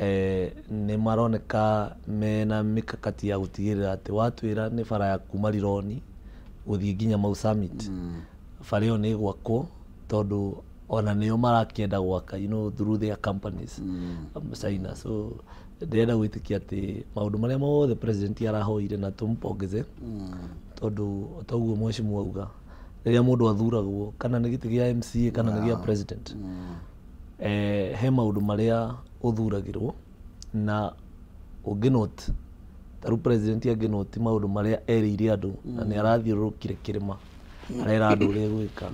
Nĩ maroneka mena mikakati ya gũtigĩrĩra atĩ watwĩra nĩ bara ya kuma Rironi gũthiĩ nginya Mau Summit, bara ĩyo nĩ ĩgwakwo, tondũ ona nĩo marakĩenda gwaka through their companies, China. So ndĩrenda gwĩtĩkia atĩ maũndũ marĩa mothe president arahoire, na tũmpongeze, tondũ o ta ũguo mheshimiwa auga, rĩrĩa mũndũ athuragwo, kana nĩ gĩtĩ gĩa MCA kana nĩ gĩa president, he maũndũ marĩa ũthuragĩrwo, na ũngĩnote ta rĩu president angĩnoti maũndũ marĩa erĩire andũ, na nĩ arathiũrũrũkire kĩrĩma arera andũ ũrĩa egwĩka,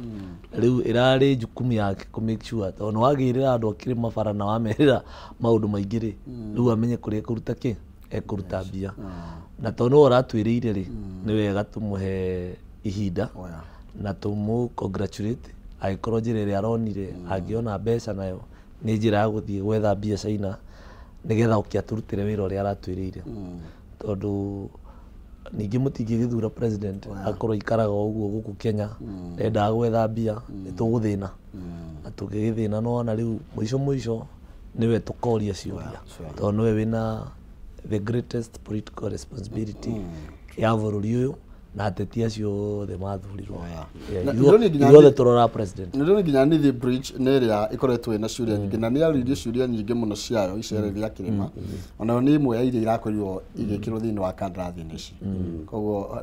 rĩu ĩrarĩ jukumu yake kũ make sure, tondũ nĩ wagĩrĩra andũ a kĩrĩma bara na wamerĩra maũndũ maingĩ rĩ, rĩu amenye kũrĩa ekũruta kĩ ekũruta mbia, na tondũ nĩwe ũratwĩrĩire rĩ, nĩ wega tũmũhe ihinda na tũmũ congratulate angĩkorwo njĩra ĩrĩa aronire angĩona mbeca nayo nĩ njĩra ya gũthiĩ gwetha mbia China, nĩgetha oke atũrutĩre wĩra ũrĩa aratwĩrĩire, tondũ ningĩ mũtingĩgĩthura president akorwo ikaraga o ũguo gũkũ Kenya, ndendaga gwetha mbia, nĩ tũgũthĩna, na tũngĩgĩthĩna no ona rĩu mũico mũico nĩwe tũkoria ciũria, tondũ nĩwe wĩna the greatest political responsibility ya bũrũri ũyũ na ateti acio othe mathurirwo. Yeah, Na ndĩrona nginya ithuothe tũroraga president. Nĩ ndĩrona nginya Nithi Bridge nĩ ĩrĩa ĩkoretwo ĩna ciũria nyingĩ, na nĩ yarĩirie ciũria nyingĩ mũno ciayo icere rĩa kĩrĩma, onayo nĩ ĩmwe ya iria irakorirwo igĩkĩrwo thĩinĩ wa kandarathi-inĩ ici. Koguo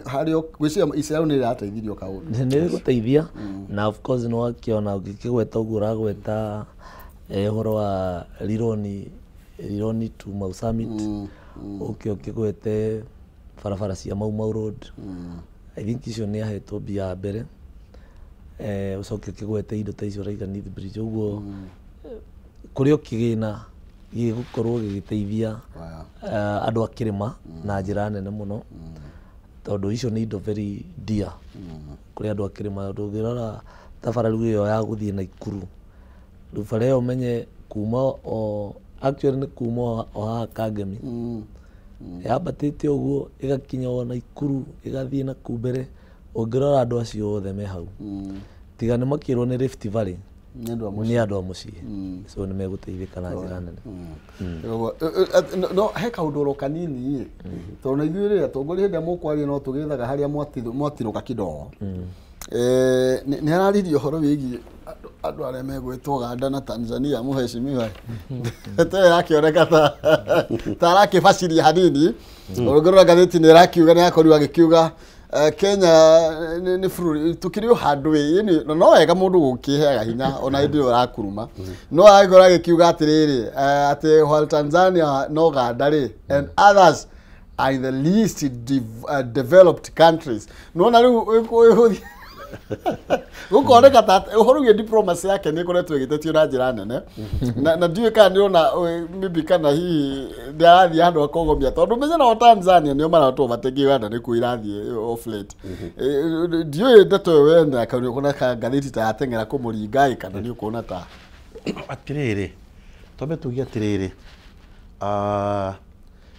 harĩ ngwĩciria icera nĩ rĩrateithirio kaũndũ. Nĩ rĩgũteithia, na of course nĩ wakĩona ũngĩkĩgweta ũguo ũragweta, ũhoro wa Rironi to Mau Summit, ũke ũkĩgwete barabara cia Mau Mau Road, I think icio nĩ ahetwo mbia ya mbere, ũcoke ũkĩgwete indo ta icio ũraiga Nithi Bridge ũguo, kũrĩ o kĩgĩna gĩgũkorwo gĩgĩteithia andũ a kĩrĩma na njĩra nene mũno, tondũ icio nĩ indo very dear kũrĩ andũ a kĩrĩma. Ndũngĩrora ta bara rĩu ĩyo ya gũthiĩ Naikuru, rĩu bara ĩyo ũmenye kuma o actually nĩ kuma o haha Kangemi, yambatĩte ũguo ĩgakinya o Naikuru, ĩgathiĩ na kuu mbere. Ũngĩrora andũ acio othe me hau, tiga nĩ makĩrwo nĩ Rift Valley, nĩ andũ a mũciĩ. Nĩ andũ a mũciĩ, so nĩ megũteithĩka na njĩra nene. Koguo, no he kaũndũ oro kanini ĩ, tondũ na ithuĩ rĩrĩa atongoria hĩndĩ ĩrĩa mũkwaria no tũgĩethaga harĩa mwatirũka kidogo. Nĩ araririe ũhoro wĩgiĩ andũ arĩa megwĩtwo Uganda na Tanzania. Mũhecimiwa, ndeto ĩyo ĩrakĩoneka ta arakĩbaciria hanini. Ũngĩrora ngathĩti nĩ ĩrakiuga nĩ akorirwo agĩkiuga, Kenya nĩ bũrũri tũkĩrĩ o handũ ĩ na no wega mũndũ gũkĩheaga hinya ona hĩndĩ ĩyo ũrakuruma, no agĩkorwo agĩkiuga atĩrĩrĩ, atĩ while Tanzania na Uganda rĩ and others are in the least developed countries. Nona rĩu ĩgũthiĩ gũkoneka ta ũhoro wĩgiĩ diplomacy yake nĩ ĩkoretwo ĩgĩtetio na njĩra nene, na ndiũĩ kana nĩũrona maybe kana hihi nĩ arathiĩ handũ akogomia, tondũ menye nao Tanzania nĩo maratũ overtake Uganda, nĩkuo irathiĩ off late. Ndiũĩ ndeto ĩyo wenda kana ũkuona ka ngathĩti ta yateng'era kũmũringa ĩ, kana nĩ ũkuona ta Atĩrĩrĩ, twambe tuge atĩrĩrĩ,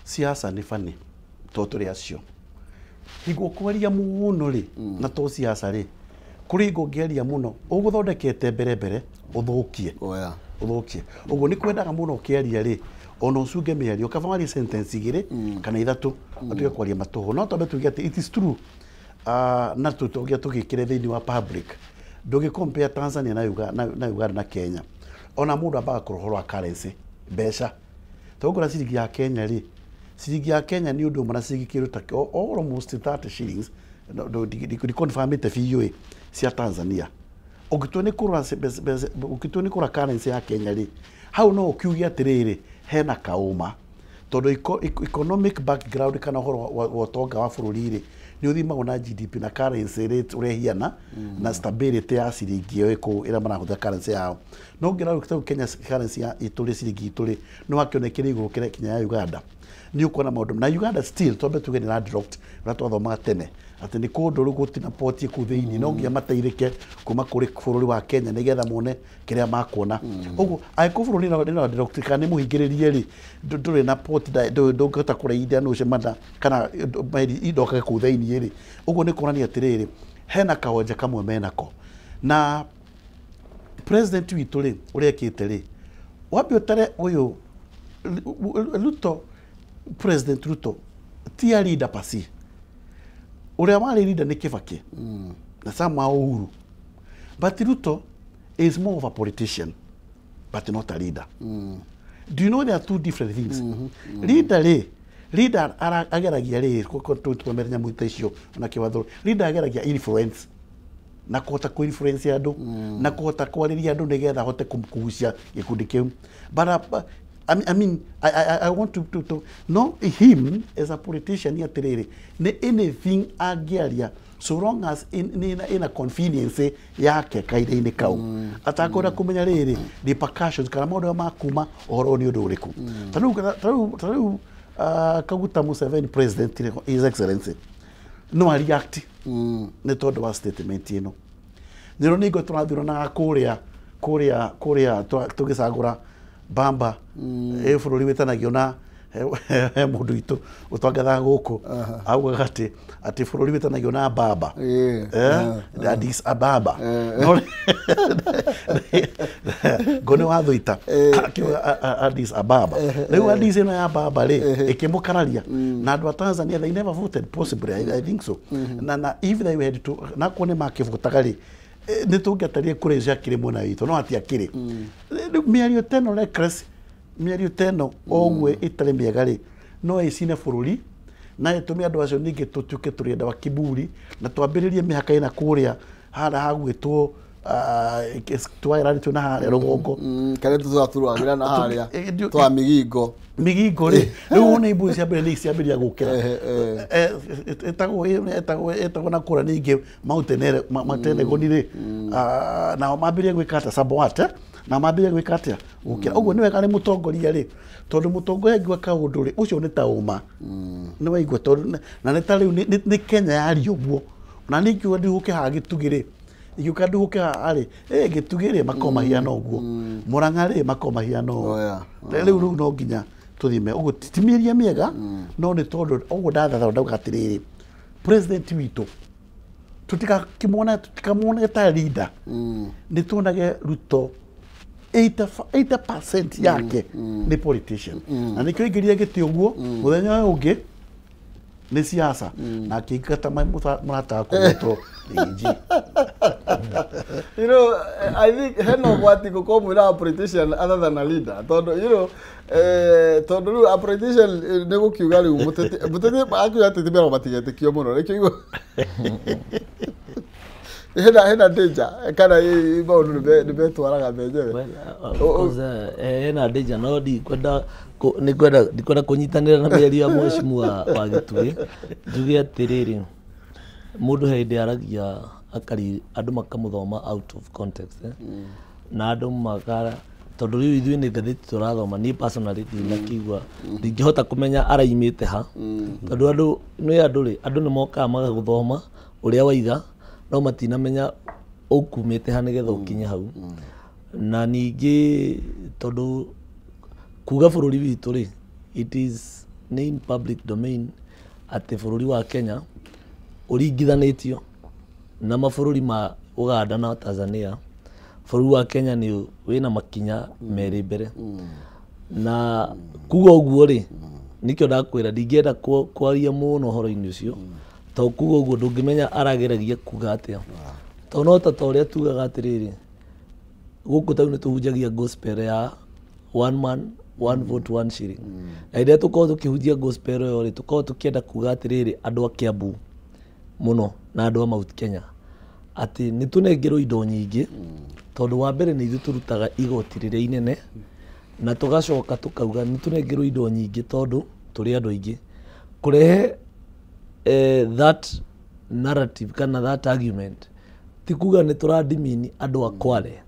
siasa nĩ bani to tũrĩ acio hingo kwaria mũno rĩ, na to siasa rĩ, kũrĩ hingo ũngĩaria mũno ũgũthondekete mbere mbere ũthũkie. Ũthũkie ũguo nĩ kwendaga mũno ũkĩaria rĩ, ona ũcunge mĩario kaba warie sentence igĩrĩ kana ithatũ, ũtige kwaria matũhũ. No twambe tuge atĩ it is true, na tũngĩa tũgĩkĩre thĩinĩ wa public, ndũngĩ compare Tanzania na Uganda na Kenya. Ona mũndũ ambaga kũrora ũhoro wa currency, mbeca, tondũ ngora ciringi ya Kenya rĩ, ciringi ya Kenya nĩ ũndũ ũmwe na ciringi kĩndũ ta almost 30 shillings, ndiconfirmĩte biũ ĩ, cia Tanzania. Ũngĩtua nĩ kũrora ũngĩtua nĩ kũrora currency ya Kenya rĩ, hau no ũkiuge atĩrĩrĩ, hena kaũma, tondũ economic background kana ũhoro wa ũtonga wa bũrũri rĩ, nĩ ũthimagwo na GDP na currency rate ũrĩa ĩhiana na stability ya ciringi ĩyo ĩkũ ĩrĩa marahũthĩra currency yao. No ũngĩrora rĩu Kenya currency ya itũrĩ, ciringi itũrĩ nĩ wakĩona ĩkĩrĩ igũrũ kĩrĩa kinya ya Uganda, nĩ ũkuona maũndũ na Uganda still twambe tuge nĩ landlocked, ũrĩa twathomaga tene atĩ nĩ kũndũ rĩu gũtirĩ port kũu thĩinĩ, no nginya mateithĩke kuma kũrĩ bũrũri wa Kenya nĩgetha mone kĩrĩa makuona. Ũguo angĩkorwo bũrũri nĩ landlocked kana nĩ mũhingĩrĩrie rĩ, ndũrĩ na port, ndũngĩhota kũrĩa Indian Ocean mana kana meri indokage kũu thĩinĩ rĩ, ũguo nĩ kuonania atĩrĩrĩ, hena kawonje kamwe menako. Na president witũ rĩ, ũrĩa ekĩte rĩ, wambe ũtare ũyũ Ruto, President Ruto ti a leader pasi. Ũrĩa warĩ leader nĩ Kibaki na Samuel Uhuru, but Ruto is more of a politician but not a leader. Do you know there are two different things? Leader rĩ, leader ageragia rĩ tũmere nyamũ ta icio ona kĩwatho, leader ageragia influence na kũhota kũ influence andũ na kũhota kwarĩria andũ nĩgetha ahote kũgucia gĩkundi kĩu. But I mean, I want to know him as a politician atĩrĩrĩ, nĩ anything angĩaria so long as in a convenience yake kahinda-inĩ kau, atakwenda kũmenya rĩrĩ repercussions kana maũndũ marĩa makuma ũhoro nĩ ũndũ ũrĩkũ. Ta rĩu Kaguta Museveni, president, His Excellency, no a react nĩ tondũ wa statement ĩno. Nĩro nĩngũ tũrathuranaga kũrĩa tũgĩcagũra bamba ĩ bũrũri wĩtanagio na he mũndũ witũ ũtwangathaga gũkũ augaga atĩ bũrũri wĩtanagio na bamba, Addis Ababa, no ngo nĩ wathũita akiuga Addis Ababa. Rĩu Addis ĩno ya baba rĩ ĩkĩmũkararia na andũ a Tanzania, they never voted possibly, I think so. Na if they had to nakuo nĩ makĩvotaga rĩ, nĩ tũngĩatarire kũrĩa icio akĩrĩ mwena witũ, no atiakĩrĩ. Rĩu mĩario ta ĩno reckless, mĩario ta ĩno o ũguo ĩtarĩ mĩega rĩ, no ĩcine bũrũri na ĩtũme andũ acio ningĩ tũtuĩke tũrĩ andũ a kiburi na twambĩrĩrie mĩhaka ĩna kũrĩa harĩa hagwĩtwo twaĩranĩtio na harĩa rũgongo. Karĩa tũratũragĩra na harĩa twa migingo migingo rĩ, rĩu wone imbũri ciambĩrĩria nĩ ciambĩrĩria gũkĩra ĩtagwo na kũrĩa ningĩ Mountain rĩ, nao mambĩrĩria gwĩka atĩa Saboate, na mambĩrĩria gwĩka atĩa gũkĩra. Ũguo nĩ wega nĩ mũtongoria rĩ, tondũ mũtongoria angĩuga kaũndũ rĩ, ũcio nĩ ta ũma nĩ waigua, tondũ na nĩ ta rĩu nĩ Kenya yaria ũguo, na nĩ ingiuga ndihũke haha Gĩtugĩ rĩ, ingiuga ndihũke haha rĩ, Gĩtugĩ rĩ makoragwo mahiana ũguo, Mũrang'a rĩ makoragwo mahiana ũguo. Rĩu no nginya tũthime ũguo, ti mĩario mĩega, no nĩ tondũ ũguo ndathatha ndauga atĩrĩrĩ, president witũ tũtikamuone ta leader, nĩ tuonage Ruto 80% yake nĩ politician, na nĩkĩo aingĩrire gĩtĩ ũguo mũthenya ũyũ ũngĩ nĩ siasa na akĩingata mũrata wakwa gwĩtwo Riggy. You know, I think hena ũgwati gũkorwo mwĩra a politician other than a leader, tondũ you know, tondũ rĩu a politician nĩ gũkiuga rĩu mũteti akiuga ateti meragwo matigetĩkio mũno, nĩkĩo igua hena danger kana maũndũ nĩ metwaraga menyewe. Hena danger, no ndikwenda kũnyitanĩra na mĩario ya mheshimiwa wa Gĩtugĩ. Njuge atĩrĩrĩ, mũndũ he hĩndĩ aragia akari andũ makamũthoma out of context, na andũ maka tondũ rĩu ithuĩ nĩ ngathĩti tũrathoma, niĩ personally ndinakĩigua ndingĩhota kũmenya araimĩte ha, tondũ andũ nĩ andũ rĩ, andũ nĩ mokaga magagũthoma ũrĩa waiga no matinamenya ũkumĩte ha nĩgetha ũkinye hau. Na ningĩ tondũ kuga bũrũri witũ rĩ, it is in public domain atĩ bũrũri wa Kenya ũringithanĩtio na mabũrũri ma Uganda na Tanzania, bũrũri wa Kenya nĩ wĩna makinya merĩ mbere. Na kuga ũguo rĩ, nĩkĩo ndakwĩra ndingĩenda kwaria mũno ũhoro-inĩ ũcio, tondũ kuga ũguo ndũngĩmenya arageragia kuga atĩa. Tondũ no ta ũrĩa tugaga atĩrĩrĩ, gũkũ ta rĩu nĩ tũhunjagia gospel ya one man one vote one shilling. Na rĩrĩa tũkoragwo tũkĩhunjia gospel ĩyo rĩ, tũkoragwo tũkĩenda kuga atĩrĩrĩ, andũ a Kiambu mũno na andũ a Mount Kenya atĩ nĩ tũnengerwo indo nyingĩ, tondũ wa mbere nĩ ithuĩ tũrutaga igoti rĩrĩa inene, na tũgacoka tũkauga nĩ tũnengerwo indo nyingĩ tondũ tũrĩ andũ aingĩ. Kũrehe that narrative kana that argument ti kuga nĩ tũradimini andũ a Kwale,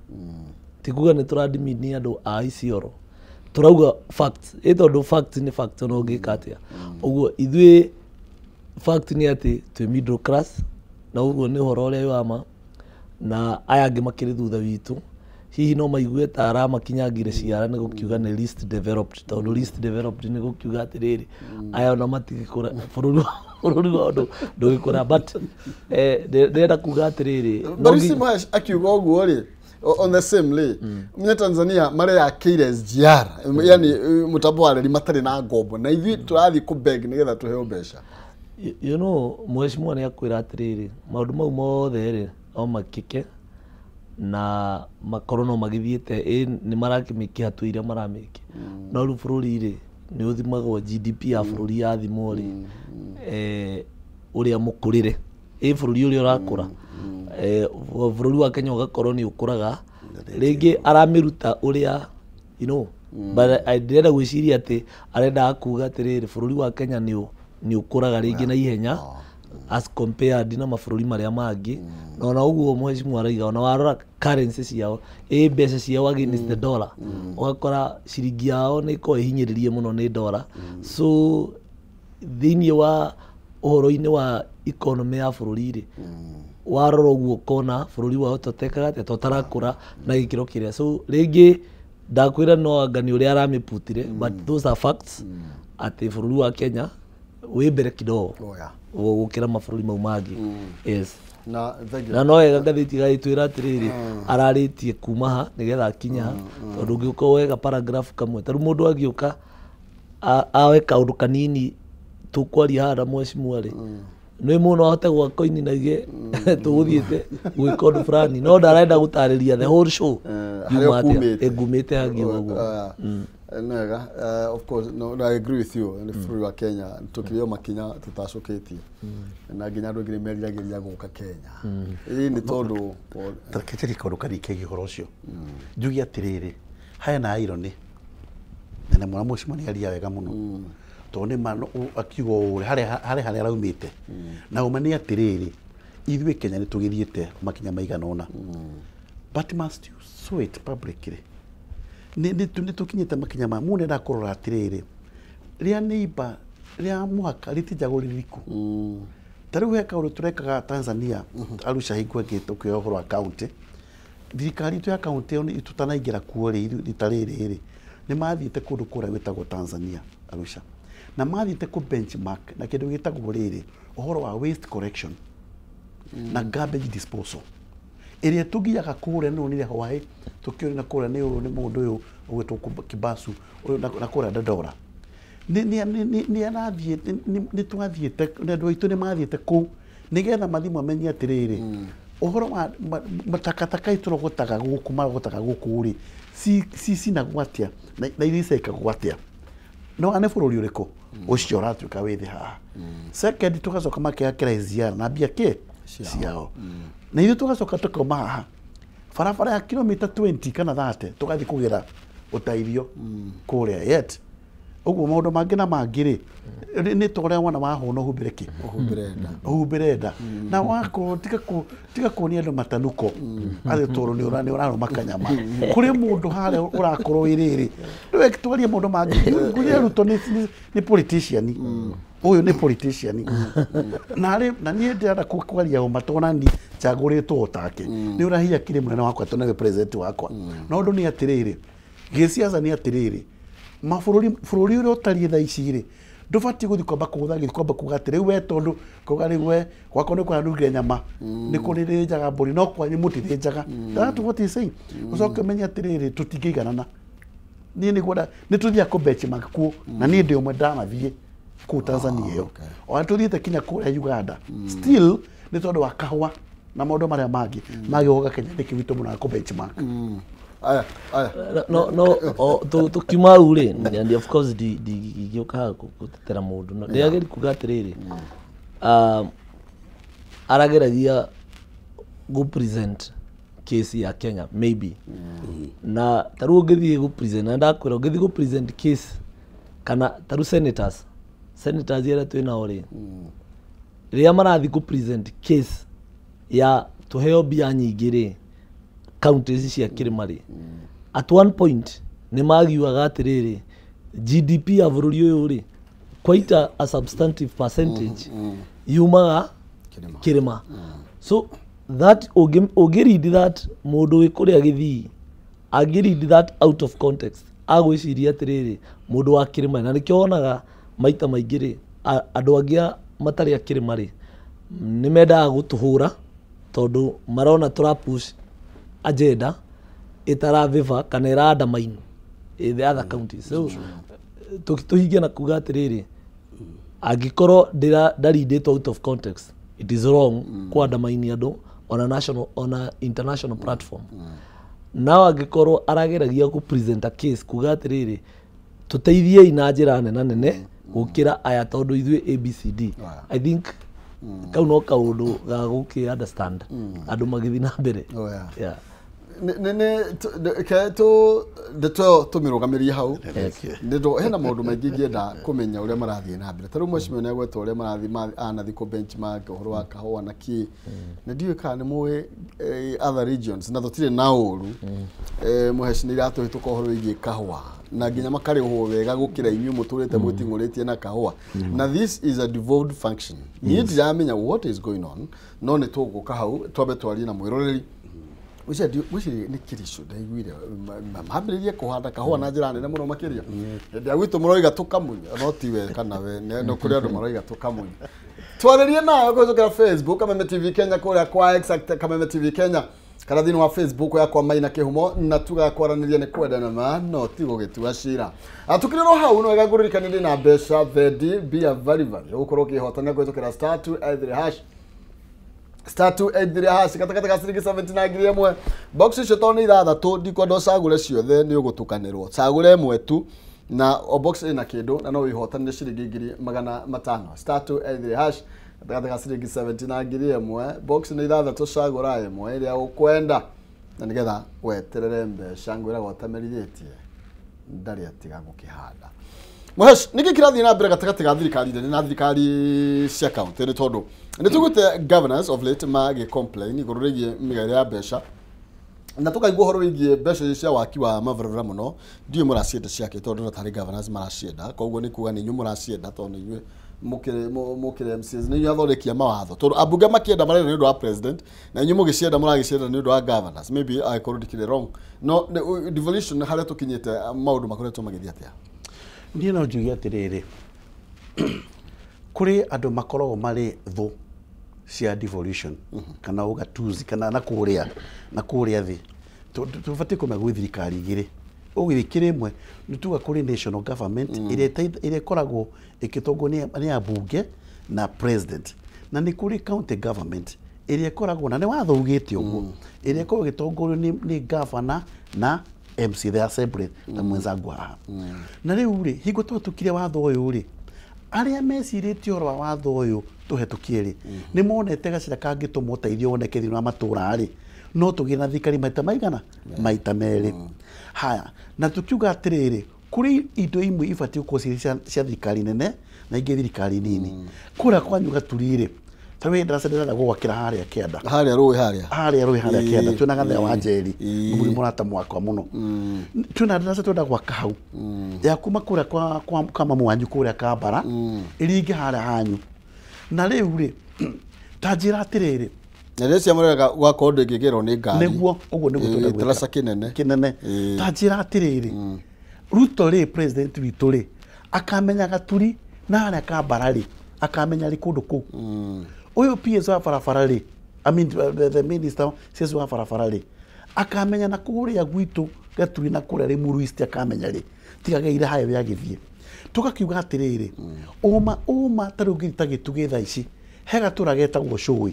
ti kuga nĩ tũradimini andũ a Isiolo, tũrauga facts, ĩ tondũ facts nĩ facts ona ũngĩka atĩa. Ũguo ithuĩ fact nĩ atĩ twĩ middle class, na ũguo nĩ ũhoro ũrĩa wa ma, na aya angĩ makĩrĩ thutha witũ hihi no maigue ta aramakinyangire ciara nĩ gũkiuga nĩ least developed, tondũ least developed nĩ gũkiuga atĩrĩrĩ, aya ona matigĩkũra bũrũri wao ndũgĩkũra, but ndĩrenda kuga atĩrĩrĩ, Barisi Mahesh akiuga ũguo rĩ, On the same lay menya Tanzania mareyakĩire SGR, yani mũtambo wa reri matarĩ na ngombo, na ithuĩ tũrathiĩ kũ-beg nĩgetha tũheo mbeca. You know, mheshimiwa nĩ akwĩra atĩrĩrĩ, maũndũ mau mothe rĩ no makĩke na makorwo no magĩthiĩte ĩ nĩ marakĩmĩkia hatua iria maramĩkia, no rĩu bũrũri rĩ nĩ ũthimagwo GDP ya bũrũri yathimwo rĩ, ũrĩa mũkũrĩre ĩ bũrũri ũrĩa ũrakũra, bũrũri wa Kenya ũgakorwo nĩ ũkũraga rĩngĩ aramĩruta ũrĩa, you know, but ndĩrenda gwĩciria atĩ arendaga kuga atĩrĩrĩ, bũrũri wa Kenya nĩ ũkũraga rĩngĩ na ihenya as compared na mabũrũri marĩa mangĩ. Na ona ũguo mheshimiwa arauga, ona warora currency ciao, ĩ mbeca ciao against the dollar, ũgakora ciringi yao nĩ ĩkoragwo ĩhinyĩrĩrie mũno nĩ dollar. So thĩinĩ wa ũhoro-inĩ wa economy ya bũrũri rĩ, warora ũguo ũkona bũrũri wao totekaga atĩa, totarakũra na gĩkĩro kĩrĩa. So rĩngĩ ndakwĩra no anga nĩ ũrĩa aramĩputire, but those are facts atĩ bũrũri wa Kenya wĩ mbere kidogo gũkĩra mabũrũri mau mangĩ. Yes. Na thank you. Na no wega ngathĩti ĩgagĩtwĩra atĩrĩrĩ, ararĩtie kuma ha nĩgetha akinye ha, tondũ ũngĩũka wega paragraph kamwe, ta rĩu mũndũ angĩũka awe kaũndũ kanini tũkwaria haha na mheshimiwa rĩ, nĩ mũno ahote gwaka ini na ige tũgũthiĩte gwĩka ũndũ fulani, no ndarenda gũtarĩria the whole show harĩa ũkumĩte. Ngumĩte hangi ũguo. Nĩ wega. Of course, no, I agree with you. Nĩ bũrũri wa Kenya tũkĩrĩ o makinya tũtacũkĩtie, na nginya andũ aingĩ nĩ meriragĩria gũka Kenya. Ĩĩ nĩ tondũ Tareke njarie kaũndũ kanini kegiĩ ũhoro ũcio. Njuge atĩrĩrĩ, haya na irony, na mwana mheshimiwa nĩ aria wega mũno, tondũ nĩ ma akiuga ũũ harĩa harĩa araumĩte. Na ũma nĩ atĩrĩrĩ, ithuĩ Kenya nĩ tũgĩthiĩte makinya maigana ũna, but must you show it publicly? Nĩ tũkinyĩte makinya ma mũndũ endaga kũrora atĩrĩrĩ, rĩa neighbor rĩa mũhaka rĩtinjagwo rĩriku. Ta rĩu he kaũndũ tũrekaga Tanzania, Arusha hingo ĩngĩ tũkĩoya ũhoro wa county, thirikari itũ ya county ĩyo tũtanaingĩra kuo rĩ, rita rĩrĩ rĩ, nĩ mathiĩte kũndũ kũrĩa gwĩtagwo Tanzania Arusha, na mathiĩte kũ benchmark na kĩndũ gĩtagwo rĩrĩ ũhoro wa waste collection na garbage disposal ĩrĩa tũgiaga kũrĩa nĩ onire Hawaii tũkĩona na kũrĩa nĩ ũyũ nĩ mũndũ ũyũ ũgwĩtwo Kibasu ũyũ na kũrĩa Dandora nĩ arathiĩ nĩ twathiĩte na andũ aitũ nĩ mathiĩte kũu nĩgetha mathiĩ mamenye atĩrĩrĩ ũhoro wa matakataka tũrogotaga gũkũ marogotaga gũkũ rĩ cicinagwo atĩa na iricekagwo atĩa, no ane bũrũri ũrĩkũ ũcio ũratuĩka wĩ thĩ haha. Second, tũgacoka makĩakĩra SGR na mbia kĩ ciao, na ithuĩ tũgacoka tũkauma haha barabara ya kilomita 20 kana 30 tũgathiĩ kũgĩra ũteithio kũrĩa yet ũguo maũndũ mangĩ na mangĩ rĩ nĩ ta ũrĩa wona wahũna ũhumbĩre kĩ ũhumbĩre nda na wakorwo tiga kuonia andũ matanuko atĩ tondũ nĩ ũrarũma kanyama kũrĩ mũndũ harĩa ũrakorwo wĩ rĩrĩ rĩu twarie maũndũ mangĩ. Ngũria Ruto nĩ politician, ũyũ nĩ politician na niĩ ndĩrenda kwaria ũma tondũ nani njagũrĩtwo o take nĩ ũrahia kĩrĩ mũnene wakwa tondũ nĩwe president wakwa. No ũndũ nĩ atĩrĩrĩ, gĩciaca nĩ atĩrĩrĩ, mabũrũri bũrũri ũrĩa ũtariĩ thaa ici rĩ ndũbatiĩ gũthiĩ kwamba kũgũtha kwamba kuga atĩ rĩu we tondũ kuga rĩu we gwakwa nĩ kũranungire nyama nĩ kũrĩ rĩnjaga mbũri no kwanyu mũtithĩnjaga. That's what he's saying. Ũcoke ũmenye atĩrĩrĩ tũtingĩiganana. Niĩ nĩguo nĩ tũthiaga kũ benchmark kuo na niĩ ndĩ ũmwe ndanathiĩ kũu Tanzania ĩyo, ona tũthiĩte kinya kũrĩa Uganda still nĩ tondũ wa kahũa na maũndũ marĩa mangĩ magĩũka Kenya nĩkĩo gitũ mũno kũ benchmark. Aya, aya. No, tukiuma hau rĩ, and of course ndingĩũka haha gũtetera mũndũ, no ndĩrageria kuga atĩrĩrĩ, arageragia gũ present case ya Kenya maybe, na ta rĩu ũngĩthiĩ gũ present, na ndakwĩra ũngĩthiĩ gũ present case kana ta rĩu senators arĩa twĩ nao rĩ, rĩrĩa marathiĩ gũ present case ya tũheo mbia nyingĩ rĩ counties cia kĩrĩma rĩ, at one point nĩ magiugaga atĩrĩrĩ GDP ya bũrũri ũyũ rĩ quite a substantive percentage yumaga kĩrĩma. So that ũngĩ read that mũndũ wĩ kũrĩa Gĩthii angĩ read that out of context agwĩciria atĩrĩrĩ mũndũ wa kĩrĩma, na nĩkĩo wonaga maita maingĩ rĩ andũ angĩ matarĩ a kĩrĩma rĩ nĩ mendaga gũtũhũra tondũ marona tũra push agenda ĩtaraviva kana ĩra undermine the other counties. So tũhingie na kuga atĩrĩrĩ, angĩkorwo ndarindĩtwo out of context, it is wrong ku undermine andũ on a national, on a international platform. Nao angĩkorwo arageragia ku present a case kuga atĩrĩrĩ, tũteithiei na njĩra nene nene gũkĩra aya tondũ ithuĩ ABCD. I think kau no kaũndũ ga gũkĩ understand andũ magĩthiĩ na mbere. Yeah. Ke tu ndeto tũmĩrũgamĩrie hau nĩ hena maũndũ maingĩ ingĩenda kũmenya ũrĩa marathiĩ na mbere. Ta rĩu mheshimiwa nĩagweta ũrĩa marathiĩ anathi kũ benchmark ũhoro wa kahũa na kĩ, na ndiũĩ kana nĩ mũĩ other regions na tũtirĩ na ũru mũheci nĩ iratũhĩtũka ũhoro wĩgiĩ kahũa na nginya makarĩhwo wega gũkĩra inyuĩ mũtũrĩte mwĩting'ũrĩtie na kahũa. Na this is a devolved function. Niĩ ndiramenya what is going on, no nĩ tũgũka hau twambe twarie na mwĩroreri. Ucio nĩ kĩricũ ndaiguire mambĩrĩrie kũhanda kahũa na njĩra nene mũno makĩria. Hĩndĩ ya gwitũ mũroiga tũkamunya, no ti we kana we, no kũrĩ andũ maroiga tũkamunya. Twarĩrie nawe kũhĩtũkĩra Facebook Kameme TV Kenya, kũrĩa kwa X Kameme TV Kenya, kana thĩinĩ wa Facebook yakwa Maina Kĩhumo, na tugaga kwaranĩria nĩ kwendana ma no ti gũgĩtua cira. Tukĩrĩ hau no wega ngũririkanie ndĩ na mbeca thendi mbia very ũgũkorwo ũkĩhotana kũhĩtũkĩra star 283 hash star 283 hash gatagatĩ ga ciringi 70 na ngiri ĩmwe. Box icio tondũ nĩ ithathatũ ndikwenda ũcagũre ciothe nĩ ũgũtukanĩrwo, cagũre ĩmwe tu na o box ĩna kĩndũ na no wĩhotanĩre ciringi 500,000. Star 283 hash gatagatĩ ga ciringi 70 na ngiri ĩmwe, box nĩ ithathatũ, cagũra ĩmwe ĩrĩa ũkwenda na nĩgetha weterere mbeca. Ngwĩraga ũtamerithĩtie ndarĩ atiga gũkĩhanda. Mũhesh, nĩkĩ kĩrathiĩ na mbere gatagatĩ ga thirikari nene na thirikari cia county? Nĩ tondũ nĩ tũiguĩte governors of late magĩ complain igũrũ rĩgiĩ mĩgaĩre ya mbeca, na tũkaigua ũhoro wĩgiĩ mbeca cia waki wa mabarabara mũno. Ndiũĩ mũracienda ciake tondũ tarĩ governors maracienda, koguo nĩ kuga nĩ inyuĩ mũracienda tondũ nĩ inyuĩ mũkĩrĩ MCAs, nĩ inyuĩ athondeki a mawatho, tondũ ambunge makĩenda marenda nĩ ũndũ wa president na inyuĩ mũgĩcienda mũragĩcienda nĩ ũndũ wa governors. Maybe angĩkorwo ndikĩrĩ wrong, no devolution harĩa tũkinyĩte maũndũ makoretwo magĩthiĩ atĩa? Niĩ no njuge atĩrĩrĩ, kũrĩ andũ makoragwo marĩ thũ cia devolution kana ũgatuzi kana na kũrĩa thĩ. Tũbatiĩ kũmenya gwĩ thirikari igĩrĩ, ũgĩthiĩ kĩrĩ ĩmwe nĩ tuga kũrĩ national government ĩrĩa ĩkoragwo ĩgĩtongorio nĩ ambunge na president, na nĩ kũrĩ county government ĩrĩa ĩkoragwo na nĩ watho ugĩte ũguo, ĩrĩa ĩkoragwo ĩgĩtongorio nĩ governor na MC the assembly na mwenzangu haha. Na rĩu rĩ, hingo twatũkire watho ũyũ rĩ, arĩa mecirĩtie ũhoro wa watho ũyũ tũhetũkie rĩ, nĩ monete gacĩra kangĩtũma ũteithio woneke thĩinĩ wa matũũra rĩ, no tũgĩe na thirikari maita maigana? Maita merĩ. Haya, na tũkiuga atĩrĩrĩ, kũrĩ indo imwe ibatiĩ gũkorwo cirĩ cia thirikari nene na ingĩ thirikari nini. Kũrĩa kwanyu Gaturi rĩ, ta wĩ ndaraca ndĩrenda gũgwakĩra harĩa kĩanda, harĩa rũĩ harĩa kĩanda, twĩna Gathea wa Njeri, mũrĩ mũrata mwakwa mũno, twĩna ndaraca twenda gwaka hau ya kuma kũrĩa kwa mamu wanyu kũrĩa Kambara ĩringe harĩa hanyu. Na rĩu rĩ, ta njĩra atĩrĩrĩ, na rĩrĩa ciamũrega gwakorwo ndĩngĩgĩrwo nĩ ngari, nĩguo ũguo nĩguo twenda gwĩka ndaraca kĩnene. Ta njĩra atĩrĩrĩ, Ruto rĩ, president witũ rĩ, akamenya Gaturi na harĩa Kambara rĩ, akamenya rĩ kũndũ kũu. Ũyũ PS wa barabara rĩ, I mean the minister CS wa barabara rĩ, akamenya na kũrĩa gwitũ Gaturi na kũrĩa Limuru East akamenya rĩ, tigageire highway agĩthiĩ. Tũgakiuga atĩrĩrĩ, ũma ta rĩu ngiri ta Gĩtugĩ thaa ici, he gatũra getagwo Cũi,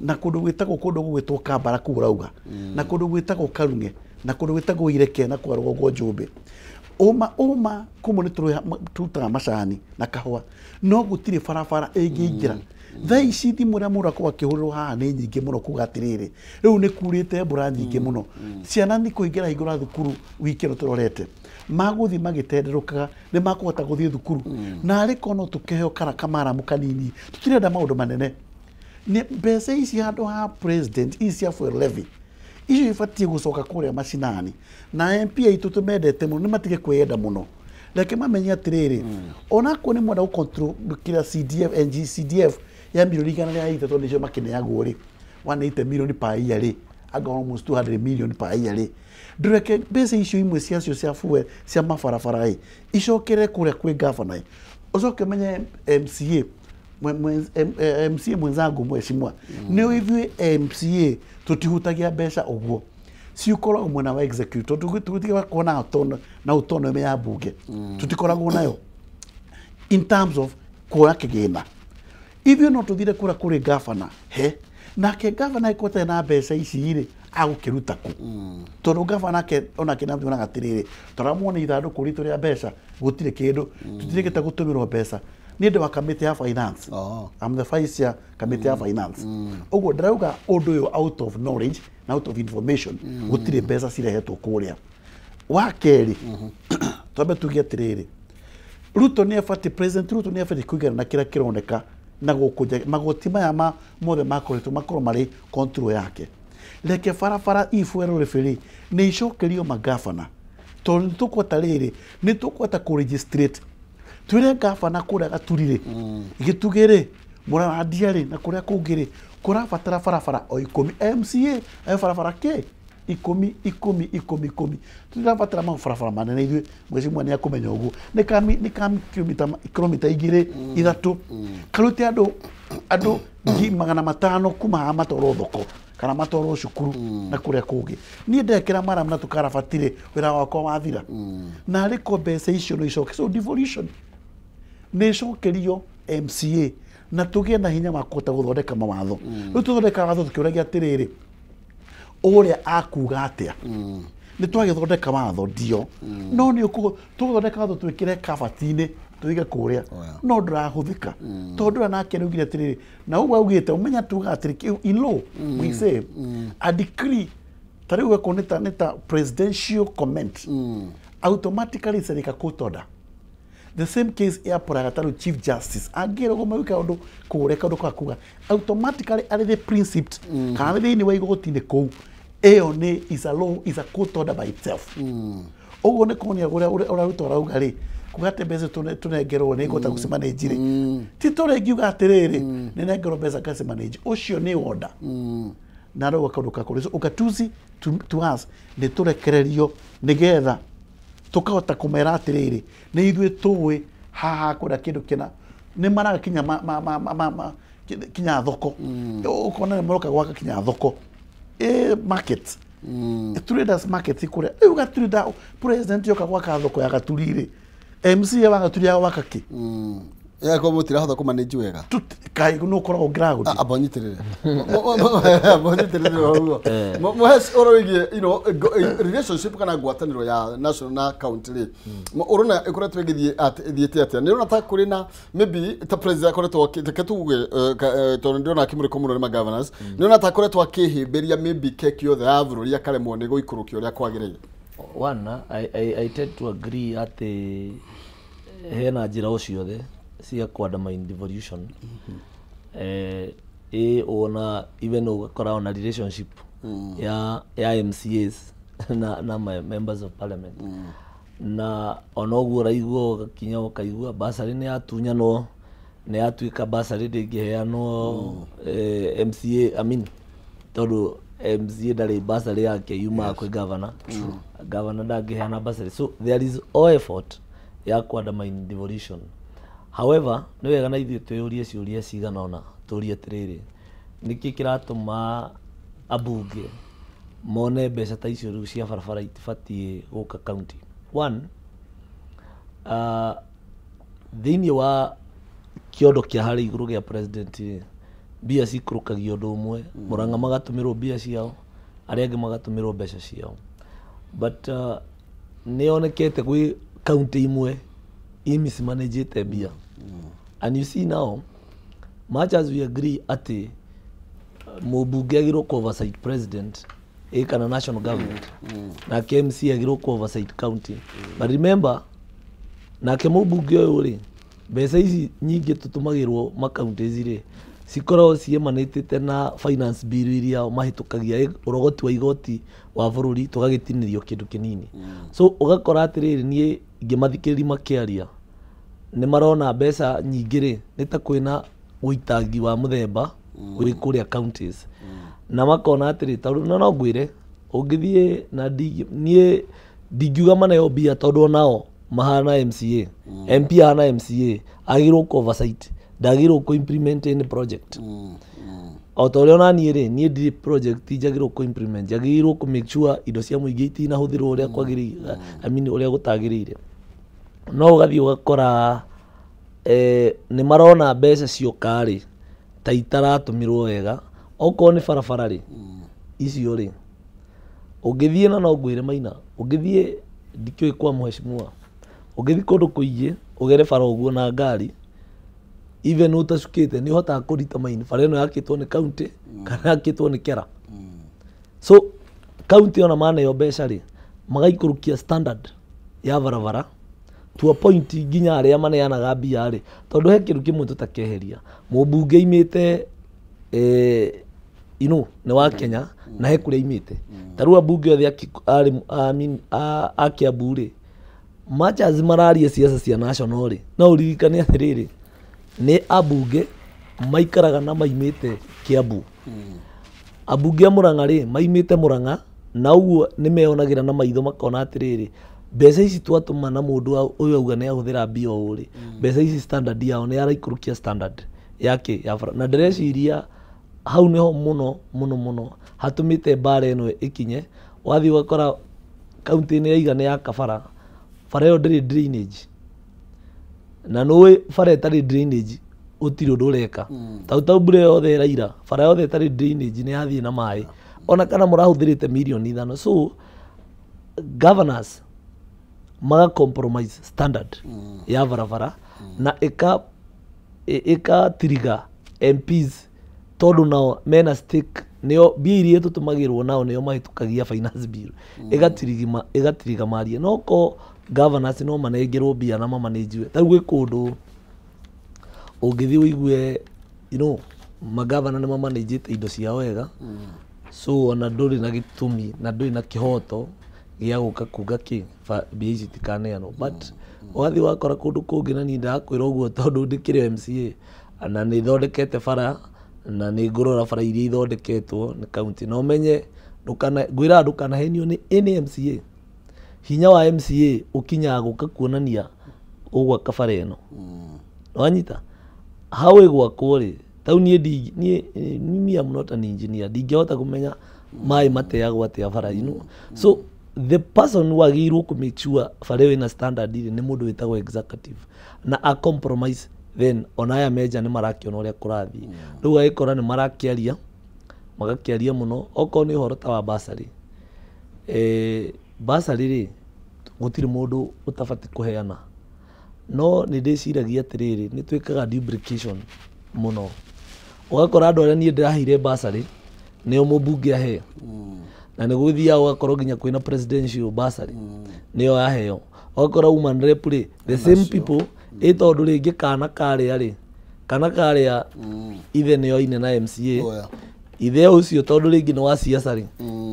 na kũndũ gwĩtagwo kũndũ gũgwĩtwo Kambara kũu ũrauga, na kũndũ gwĩtagwo Karung'e, na kũndũ gwĩtagwo Ireke na kwa rũgongo Njũmbĩ. Ũma kũmwe nĩ tũrutaga macani na kahũa, no gũtirĩ barabara ĩngĩingĩra. Thaa ici thimũ ũrĩa mũndũ akorwo akĩhũrĩrwo haha nĩ nyingĩ mũno kuga atĩrĩrĩ, rĩu nĩ kurĩte mbura nyingĩ mũno, ciana nĩ kũingĩra hingũra thukuru wiki ĩno tũrorete, magũthiĩ magĩtenderũkaga nĩ makũhota gũthiĩ thukuru, na arĩ korwo no tũkĩheo kamaramu kanini, tũtirenda maũndũ manene. Nĩ mbeca ici handũ ha president ici cia fuel levy icio ibatiĩ gũcoka kũrĩa macinani, na MP aitũ tũmendete mũno nĩ matige kwĩyenda mũno, reke mamenye atĩrĩrĩ, onakorwo nĩ mwenda gũ-control kĩrĩa CDF NGCDF ya milioni 180 tondũ nĩcio makĩneagwo rĩ, 180 million per year rĩ, anga almost 200 million per year rĩ, ndũreke mbeca icio imwe ciacio cia fuel cia mabarabara ĩ icokere kũrĩa kwĩ governor ĩ, ũcoke ũmenye MCA MCA mwenzangu mheshimiwa, nĩ ithuĩ MCA tũtihutagia mbeca ũguo. Cikoragwo mwena wa executive tondũ tũtiga kuona na autonomy ya bunge. Tutikoragwo nayo in terms of kuoya kĩgĩna. Ithuĩ no tũthire kũra kũrĩ gavana he nake gavana ĩkote na mbeca ici rĩ agũkĩruta kũ tondũ gavana ake onake naonaga atĩrĩrĩ tũramuona ithandũkũ ritũ rĩa mbeca gũtirĩ kĩndũ tũtirĩkĩte gũtũmĩrwo mbeca. Niĩ ndĩ wa committee ya finance. I'm the vice chair committee ya finance. Ũguo ndĩrauga ũndũ ũyũ out of knowledge na out of information gũtirĩ mbeca cirehetwo kũrĩa. Wa kerĩ twambe tuge atĩrĩrĩ Ruto nĩ abatiĩ, President Ruto nĩ abatiĩ kũigana na kĩrĩa kĩroneka na gũkũ nja magoti maya ma mothe makoretwo makorwo marĩ control yake. Reke barabara ibuerwo rĩbĩrĩ nĩ icokerio magavana tondũ nĩ tũkũhota rĩrĩ nĩ tũkũhota kũ registrate twĩre gavana kũrĩa Gaturi rĩ Gĩtugĩ rĩ Mũrarandia rĩ na kũrĩa kũngĩ rĩ kũrabatara barabara o 10 MCA ayo barabara kĩ 10 10 10 10 tũtirabatara mabarabara manene ithuĩ mheshimiwa nĩ akũmenya ũguo nĩ ka kilomita 2 3 karute andũ 500 kuma haha matwarwo thoko kana matwarwo cukuru na kũrĩa kũngĩ. Niĩ ndekĩra maramu na tũkarabatire wĩra wakwa wathira na arĩko mbeca icio no icoke. So devolution nĩ icokerio MCA na tũgĩe na hinya wa kũhota gũthondeka mawatho. Rĩu tũthondekaga watho tũkĩũragia atĩrĩrĩ ũrĩa akuga atĩa nĩ twagĩthondeka watho ndio no nĩ tũgũthondeka watho twĩkĩre kabati-inĩ tũige kũrĩa no ndũrahũthĩka tondũ ũrĩa nake nĩaugire atĩrĩrĩ na ũguo augĩte ũmenya tugaga atĩrĩ in law we say a decree ta rĩu wekwo nĩ ta presidential comment automatically it's like a court order. The same case ĩapũraga ta rĩu Chief Justice angĩrwo mauke ũndũ kũrĩa kaũndũ ka kuga automatically arĩ the principle kana thĩinĩ wa igoti-inĩ kũu ĩyo nĩ is a law, is a court order by itself. Ũguo nĩ kuonia ũrĩa ũrĩa Ruto arauga rĩ kuga atĩ mbeca tũnengerwo nĩ ngũhota gũcimanage rĩ ti tũrĩa ingiuga atĩrĩrĩ nĩ nengerwo mbeca ngacimanage ũcio nĩ order na arauga kaũndũ ka kũrĩa. So ũgatuzi to us nĩ tũrekererio nĩgetha tukahota kumera atiriri ni ithuĩ tũĩ haha kwenda kĩndũ kĩna nĩ maraga kinya kinya thoko ũkona nĩ maroka gwaka kinya thoko market traders market kũrĩa rĩu Gaturi da president yoka gwaka thoko ya Gaturi rĩ MCA wa Gaturi ya gwaka kĩ ya ko mũtirahota kũmanage wega kai no koragwo ground amba nyitĩrĩre amba nyitĩrĩre ũguo mũhe ũhoro wĩgiĩ you know relationship kana ngwatanĩro ya national na county rĩ ũrona ĩkoretwo ĩgĩthiĩ ĩthiĩte atĩa nĩ ũrona ta kũrĩ na maybe ta president akoretwo reke tuge tondũ ndĩrona akĩmũrĩkwo mũno nĩ ma governors nĩ ũrona ta akoretwo akĩhĩmbĩria maybe keki yothe ya bũrũri akaremwo nĩ gũikũrũkia ũrĩa kwagĩrĩire. One, I tend to agree atĩ hena njĩra o ciothe cia kũandamine devolution. Ona even ũgakora ona relationship ya MCAs na members of parliament na ona ũguo ũraigua ũgakinya ũkaigua basarĩ nĩ yatunyanwo nĩ yatuĩka basarĩ ndĩngĩheanwo MCA I mean tondũ MCA ndarĩ basarĩ yake yumaga kwĩ governor. Governor ndangĩheana basarĩ, so there is all effort ya kũandamine devolution. However, nĩ wega na ithuĩ twĩyũrie ciũria cigana ũna tũrie atĩrĩrĩ nĩkĩ kĩratũma ambunge mone mbeca ta icio rĩu cia barabara itibatiĩ gũka county. One, thĩinĩ wa kĩondo kĩa harĩa igũrũ gĩa president rĩ mbia cikũrũkagio ũndũ ũmwe Murang'a magatũmĩrwo mbia ciao arĩa angĩ magatũmĩrwo mbeca ciao but nĩ yonekete gwĩ county imwe imismanagete mbia. And you see now, much as we agree ati mũmbunge agĩrĩirwo kũ oversight president kana national government nake MC agĩrĩirwo kũ oversight county but remember nake mũmbunge ũyũ rĩ mbeca ici nyingĩ tũtũmagĩrwo ma counties rĩ cikoragwo ciemanĩtĩte na finance bill iria mahĩtũkagia ũrogoti wa igoti wa bũrũri tũgagĩtinĩrio kĩndũ kĩnini. So ũgakora atĩrĩrĩ niĩ ingĩmathikĩrĩria makĩaria nĩ marona mbeca nyingĩ rĩ nĩ ta kwĩna ũitangi wa mũthemba ũrĩ kũrĩa counties na makona atĩrĩ tondũ no ngwĩre ũngĩthiĩ na niĩ ndingiuga maneo mbia tondũ onao mahana MCA MP ahana MCA agĩrĩirwo kũ oversight ndagĩrĩirwo kũ implement any project. O ta ũrĩa ona niĩ rĩ, niĩ ndirĩ project njagĩrĩirwo kũ implement, njagĩrĩirwo kũ make sure indo cia mũingĩ itinahũthĩrwo ũrĩa kwagĩrĩire, I mean ũrĩa gũtagĩrĩire. No ũgathiĩ ũgakora nĩ marona mbeca cioka rĩ ta itaratũmĩrwo wega. Okorwo nĩ barabara rĩ, icio rĩ ũngĩthiĩ na no ngwĩre Maina, ũngĩthiĩ ndikĩũĩ kwa mheshimiwa, ũngĩthiĩ kũndũ kũingĩ ũgere bara ũguo na ngari even ũtacukĩte nĩ ũhotaga kũ determine bara ĩno yakĩtwo nĩ county kana yakĩtwo nĩ kera. So county ona maneo mbeca rĩ, magaikũrũkia standard ya barabara to a point nginya arĩa maneanaga mbia rĩ, tondũ he kĩndũ kĩmwe tũtakeheria. Mũmbunge aimĩte you know, nĩ wa Kenya na he kũrĩa aimĩte. Ta rĩu ambunge othe a Kiambu rĩ, much as mararia siasa cia national rĩ, no ũririkane atĩrĩrĩ, nĩ ambunge maikaraga na maimĩte Kiambu. Ambunge a Murang'a rĩ, maimĩte Murang'a, na ũguo nĩ meyonagĩra na maitho makona atĩrĩrĩ, mbeca ici twatũma na mũndũ ũyũ auga nĩ ahũthĩra mbia ũũ rĩ, mbeca ici standard yao nĩ araikũrũkia standard yake ya bara. Na ndĩreciria hau nĩho mũno mũno mũno hatũmĩte mbara ĩno ĩkinye. Wathiĩ ũgakora kaunti-inĩ ya Iga nĩ ya kabara, bara ĩyo ndĩrĩ drainage, na nĩũĩ bara ĩtarĩ drainage gũtirĩ ũndũ ũreka. Tau mbura yothe ĩraira, bara yothe ĩtarĩ drainage nĩ yathiĩ na maĩ, ona kana mũrahũthĩrĩte mirioni 5. So governors maga compromise standard ya barabara na ĩkatiriga MPs, tondũ nao mena stake, nĩo mbia iria tũtũmagĩrwo nao nĩo mahĩtũkagia finance bill, ĩgatiriga maria. No ko governors no manengerwo mbia na mamanĩnjiwe. Ta rĩu gwĩ kũndũ ũngĩthiĩ ũigue, you know, magavana nĩ mamanĩnjĩte indo ciao wega, so ona ndũrĩ na gĩtũmi na ndũrĩ na kĩhoto gĩa gũka kuga kĩ mbia ici itikaneanwo. But ũgathiĩ ũgakora kũndũ kũngĩ, na niĩ ndakwĩra ũguo tondũ ndĩkĩrĩ MCA na nĩ thondekete bara na nĩ ngũrora bara iria ithondeketwo nĩ county, na ũmenye ngwĩraga ndũkanahenio nĩ any MCA. Hinya wa MCA ũkinyaga gũka kuonania ũgwaka bara ĩno, wanyita hau ĩgwakwo rĩ, tau niĩ niĩ am not an engineer, ndingĩhota kũmenya maĩ mateagwo atĩa bara, you know. So the person wagĩrĩirwo kũ make sure bara ĩyo ĩna standard rĩ, nĩ mũndũ wĩtagwo executive, na a compromise then ona aya menja nĩ marakĩona ũrĩa kũrathiĩ. Rĩu agĩkora nĩ marakĩaria, magakĩaria mũno. Okorwo nĩ ũhoro ta wa bursary, bursary rĩ, gũtirĩ mũndũ ũtabatiĩ kũheana, no nĩ ndĩciragia atĩrĩrĩ, nĩ twĩkaga duplication mũno. Ũgakora andũ arĩa niĩ ndĩraheire bursary nĩo mũmbunge ahe, na nĩ gũthiaga ũgakorwo nginya kwĩna presidential bursary nĩyo yaheo. Ũgakora woman rep rĩ, the same people, ĩ tondũ rĩngĩ kana karĩa rĩ, kana karĩa ithe nĩoine na MCA, ithe ũcio tondũ rĩngĩ nĩ wa siasa rĩ,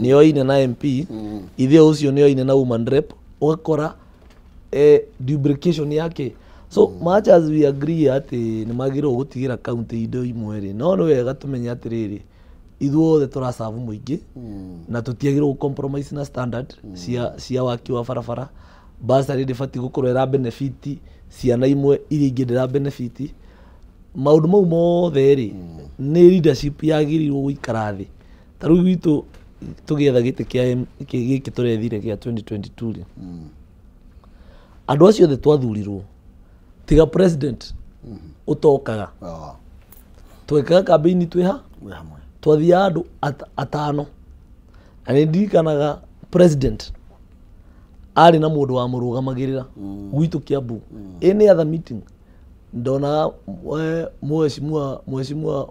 nĩoine na MP, ithe ũcio nĩoine na woman rep, ũgakora duplication yake. So much as we agree atĩ nĩ magĩrĩirwo gũtigĩra county indo imwe rĩ, no nĩ wega tũmenye atĩrĩrĩ, ithuothe tũracabu mũingĩ na tũtiagĩrĩirwo gũ compromise na standard cia waki wa barabara. Bursary ndĩbatiĩ gũkorwo ĩra benefit ciana imwe iria ingĩ ndĩra benefit. Maũndũ mau mothe rĩ, nĩ leadership yagĩrĩirwo gũikara thĩ. Ta rĩu gwitũ tũgĩetha gĩtĩ kĩa gĩkĩ tũrethire gĩa 2022 rĩ, andũ acio othe twathurirwo tiga president ũtokaga, twekaga campaign twĩ ha, twathiaga andũ atano, na nĩ ndirikanaga president arĩ na mũndũ wamũrũgamagĩrĩra gwitũ Kiambu. Any other meeting ndonaga mheshimiwa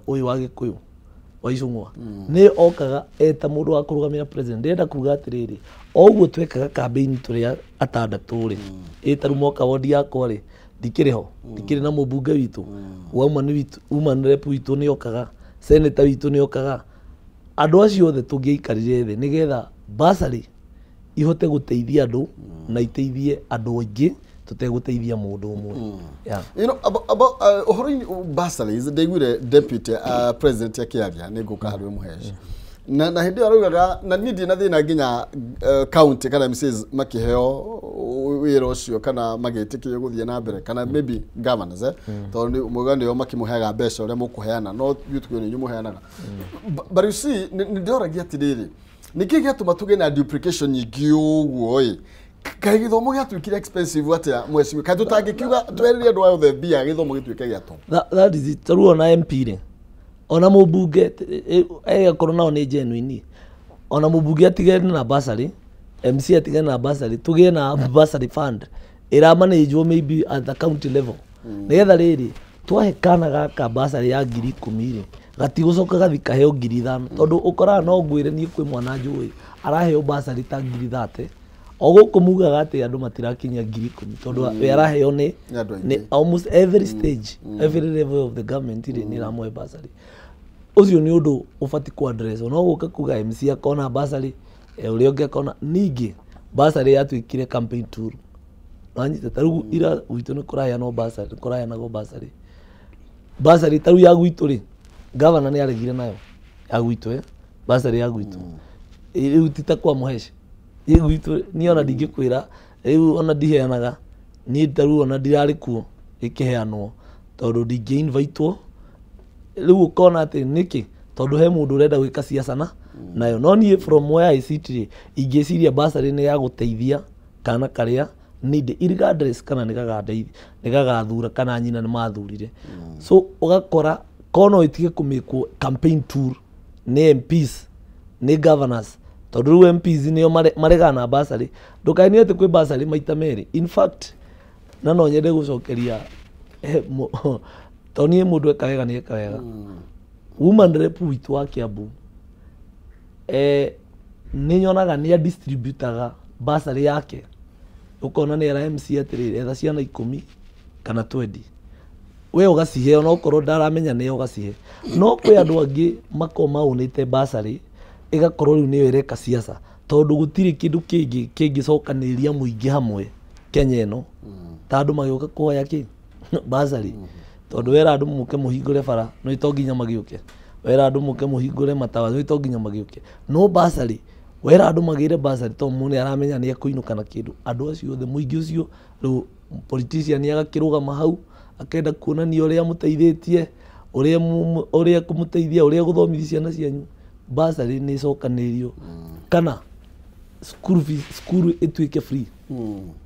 ũyũ wa Gĩkũyũ wa Icũng'wa nĩ okaga eta mũndũ wa kũrũgamĩra president. Ndĩrenda kuga atĩrĩrĩ, o ũguo twekaga campaign tũrĩ atandatũ rĩ, ĩ ta rĩu moka wodi yakwa rĩ, ndikĩrĩ ho, ndikĩrĩ na mũmbunge witũ, woman rep witũ nĩ okaga, senator witũ nĩ okaga, andũ acio othe tũngĩaikarire thĩ nĩgetha bursary ihote gũteithia andũ na iteithie andũ aingĩ tũtegũteithia mũndũ ũmwe. Yeah. You know, about ũhoro-inĩ bursaries, ndaiguire deputy president akĩaria, nĩ ngũka harĩ Mũhesh. Na hĩndĩ ĩyo araugaga na niĩ ndirĩ na thĩna nginya county kana MCAs makĩheo wĩra ũcio kana magĩtĩkĩrio gũthiĩ na mbere kana maybe governors tondũ mwauga nĩo makĩmũheaga mbeca ũrĩa mũkũheana no ithuĩ tũkĩũĩ nĩ inyuĩ mũheanaga. But you see, nĩ ndĩroragia atĩrĩrĩ, nĩkĩ gĩatũma tũgĩe na duplication nyingĩ ũguo ĩ? Kaĩ gĩthomo gĩatuĩkire expensive atĩa mheshimiwa? Kaĩ tũtangĩkiuga twehererie andũ aya othe mbia gĩthomo gĩtuĩke gĩa tũhũ? That is it. Tarĩu ona MP rĩ, ona mũmbunge akorwo nao nĩ genuine, ona mũmbunge atigane na bursary, MC atigane na bursary, tũgĩe na bursary fund ĩramanĩjwo maybe at the county level, nĩgetha rĩrĩ twahe kana gaka bursary ya 10,000 rĩ, gatigũcoka gathi kaheo 5,000, tondũ ũkoraga no ngwĩre niĩ kwĩ mwana njũĩ araheo bursary ta 30,000 o gũkũ mugaga atĩ andũ matirakinyia 10,000 tondũ we araheo nĩ almost every stage, every level of the government rĩ nĩ ĩramũhe bursary. Ũcio nĩ ũndũ ũbatiĩ ku address. No gũka kuga MC akona bursary, ũrĩa ũngĩ akona. Ningĩ bursary yatuĩkire campaign tool. Wanyita ta rĩu ira gwitũ nĩ kũraheanwo bursary, nĩ kũraheanagwo bursary. Bursary ta rĩu ya gwitũ rĩ, governor nĩ aregire nayo ya gwitũ, bursary ya gwitũ. Rĩu ti ta kwa Mũheci. Ĩ gwitũ niĩ ona ndingĩkwĩra, rĩu ona ndiheanaga, niĩ ta rĩu ona ndirarĩ kuo ĩkĩheanwo tondũ ndingĩ invitwo. Rĩu ũkona atĩ nĩkĩ? Tondũ he mũndũ ũrenda gwĩka siasa na nayo. No niĩ from where I sit rĩ, ingĩciria bursary nĩ ya gũteithia kana karĩa need irregardless kana nĩ gagandeithia, nĩ gagathura kana nyina nĩ mathurire. So ũgakora kono ĩtige kũmĩkwo campaign tool nĩ MPs, nĩ governors, tondũ rĩu MPs nĩo maregana na bursary. Ndũkaenie atĩ kwĩ bursary maita merĩ. In fact, na no nyende gũcokeria tondũ niĩ mũndũ eka wega nĩ eka wega. Woman rep witũ wa Kiambu nĩ nyonaga nĩ adistributaga bursary yake. Ũkona nĩ era MC atĩrĩrĩ, etha ciana 10 kana 20, we ũgacihe ona okorwo ndaramenya nĩ ũgacihe. No kwĩ andũ angĩ makoragwo maũnĩte bursary ĩgakorwo rĩu nĩyo ĩreka siasa, tondũ gũtirĩ kĩndũ kĩngĩ kĩngĩcokanĩrĩria mũingĩ hamwe Kenya ĩno ta andũ magĩũka kũhoya kĩ bursary. Tondũ wera andũ mũke mũhingũre bara no to nginya magĩũke, wera andũ mũke mũhingũre matawa no to nginya magĩũke, no bursary wera andũ magĩre bursary tondũ mũndũ nĩ aramenya nĩ ekũinũka na kĩndũ. Andũ acio othe mũingĩ ũcio rĩu politician agakĩrũgama hau akenda kuonania ũrĩa mũteithĩtie, ũrĩa kũmũteithia, ũrĩa gũthomithia ciana cianyu. Bursary nĩ ĩcokanĩrĩrio kana school fees, school ĩtuĩke free.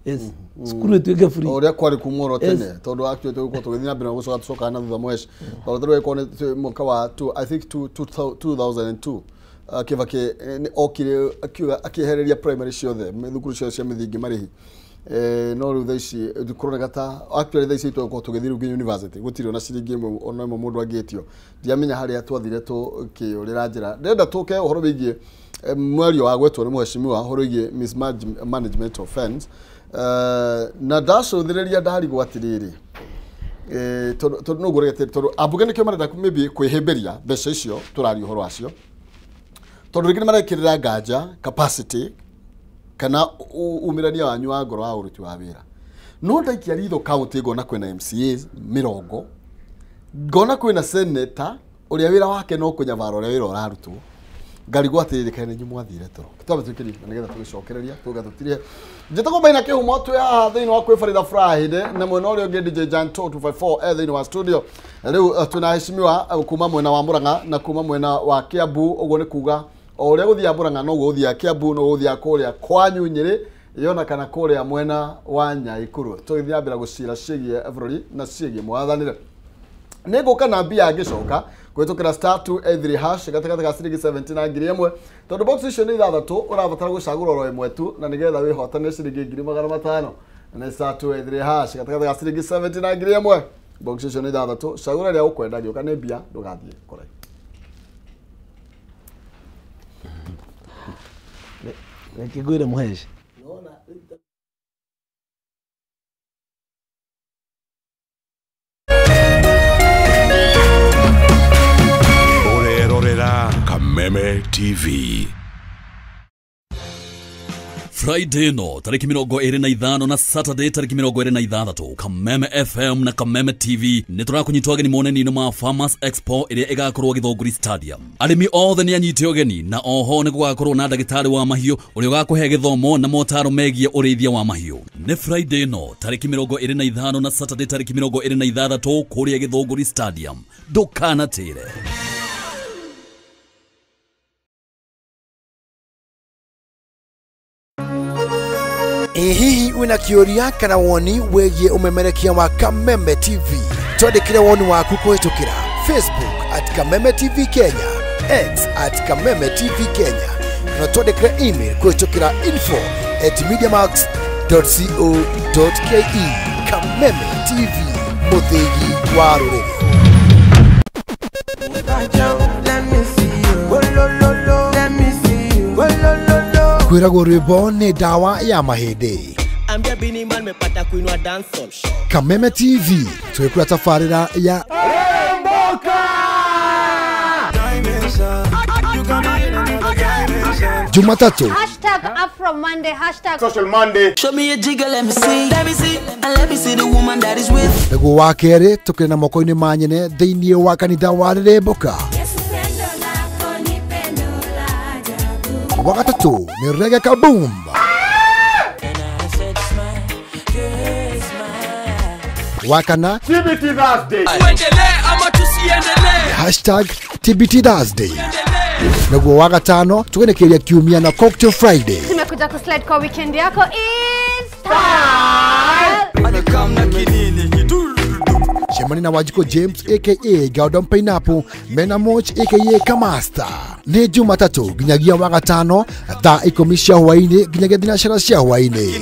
Yes, school ĩtuĩke free. Ũrĩa kwarĩ kuma oro tene, tondũ actually tũgũkorwo tũgĩthiĩ na mbere na gũcoka tũcokaga na thutha Mũheci, tondũ tũrĩ gũkorwo nĩ mwaka wa I think 2002 Kibaki okire akiuga akĩehereria primary ciothe, thukuru ciothe cia mĩthingi marĩhi. No rĩu thaa ici kũroneka ta actually thaa ici tũgũkorwo tũgĩthiĩ rĩu nginya university gũtirĩ ona ciringi ĩmwe ona ĩmwe mũndũ angĩtio. Ndiamenya harĩa twathire tũkĩũrĩra njĩra. Ndĩrenda tũke ũhoro wĩgiĩ mwario wa gwetwo nĩ mheshimiwa ũhoro wĩgiĩ mismanagement of funds, na ndacũthĩrĩria ndarigwo atĩrĩrĩ, tondũ no ngũrege tondũ ambunge nĩkĩo marenda maybe kwĩhĩmbĩria mbeca icio tũraria ũhoro wacio, tondũ rĩngĩ nĩ marekĩrĩra nganja capacity kana umĩrania wanyu wa ngoro wa ũruti wa wĩra. No ndaikia ritho county ngona kwĩna MCAs 20, ngona kwĩna senator ũrĩa wĩra wake no kũnyabara ũrĩa wĩra ũrarutwo, ngarigwo atĩrĩrĩ kaĩ nĩ inyuĩ mwathire toro. Twambe twĩkĩrie na nĩgetha tũgĩcokereria tũga tũtirĩhe. Njĩtagwo Maina Kĩhumo, twĩ haha thĩinĩ wa kwĩbarĩra Friday na mwena ũrĩa ũngĩ DJ Jan 254 thĩinĩ wa studio. Rĩu twĩna heshimiwa kuma mwena wa Murang'a na kuma mwena wa Kiambu, ũguo nĩ kuga o ũrĩa gũthiaga Murang'a noguo gũthiaga Kiambu, noguo gũthiaga kũrĩa kwanyu Nyĩrĩ yona kana kũrĩa mwena wa Nyaikuru. Tũgĩthiĩ na mbere gũcira ciĩgiĩ bũrũri na ciĩgiĩ mwathanĩre. Nĩ ngũka na mbia ngĩcoka kũhĩtũkĩra star 283 hash gatagatĩ ga ciringi 70 na 1000, tondũ box icio nĩ ithathatũ ũrabatara gũcagũra oro ĩmwe tu na nĩgetha wĩhotane ciringi 500,000. Nĩ star 283 hash gatagatĩ ga ciringi 70 na 1000, box icio nĩ ithathatũ, cagũra ĩrĩa ũkwenda, gĩũka nĩ mbia, ndũgathiĩ kũraihu. Reke ngwĩre Mũheci. Ũrerorera Kameme TV. Friday no tariki 25 na Saturday tariki 26 Kameme FM na Kameme TV nĩ tũrakũnyitwo ageni moneni-inĩ ma Farmers Expo ĩrĩa ĩgakorwo Githũngũri Stadium. Arĩmi othe nĩ anyite ũgeni na oho nĩ gũgakorwo na ndagĩtarĩ wa mahiũ ũrĩa ũgakũhe gĩthomo na motaro megiĩ ũrĩithia wa mahiũ. Nĩ Friday no tariki 25 na Saturday tariki 26 kũrĩa Githũngũri Stadium. Ndũkanatĩre. Hihi wina kĩũria kana woni wĩgiĩ ũmemerekia wa Kameme TV? Twandĩkĩre woni waku kũhĩtũkĩra Facebook at Kameme TV Kenya, X at Kameme TV Kenya, na twandĩkĩre email kũhĩtũkĩra info@mediamax.co.ke. Kameme TV, mũthĩgi wa rũrĩrĩ. Kwĩragwo rwĩmbo nĩ ndawa ya mahĩndĩ. Kameme TV twĩkũra tabarĩra ya Jumatatu #Afro Monday, #Social Monday. Show me a jigger, let me see. Let me see, and let me see the woman that is with. Nĩguo wa kerĩ tũkĩrĩ na moko-inĩ ma nyene thĩinĩ wa kanitha wa Rĩrĩmbũka. Wa gatatũ nĩ Reggae Kaboom. Wa kana TBT Thursday. #TBT Thursday. Naguo wa gatano tugenekeria kiumia na Cocktail Friday. Tumekuja kuslide kwa weekend yako is style. Shemani na Wajiko James aka Gordon Pineapple, Mena Moch aka Kamasta. Nĩ Jumatatu nginyagia wa gatano thaa 10 cia hwaĩ-inĩ nginyagia 9 cia hwaĩ-inĩ.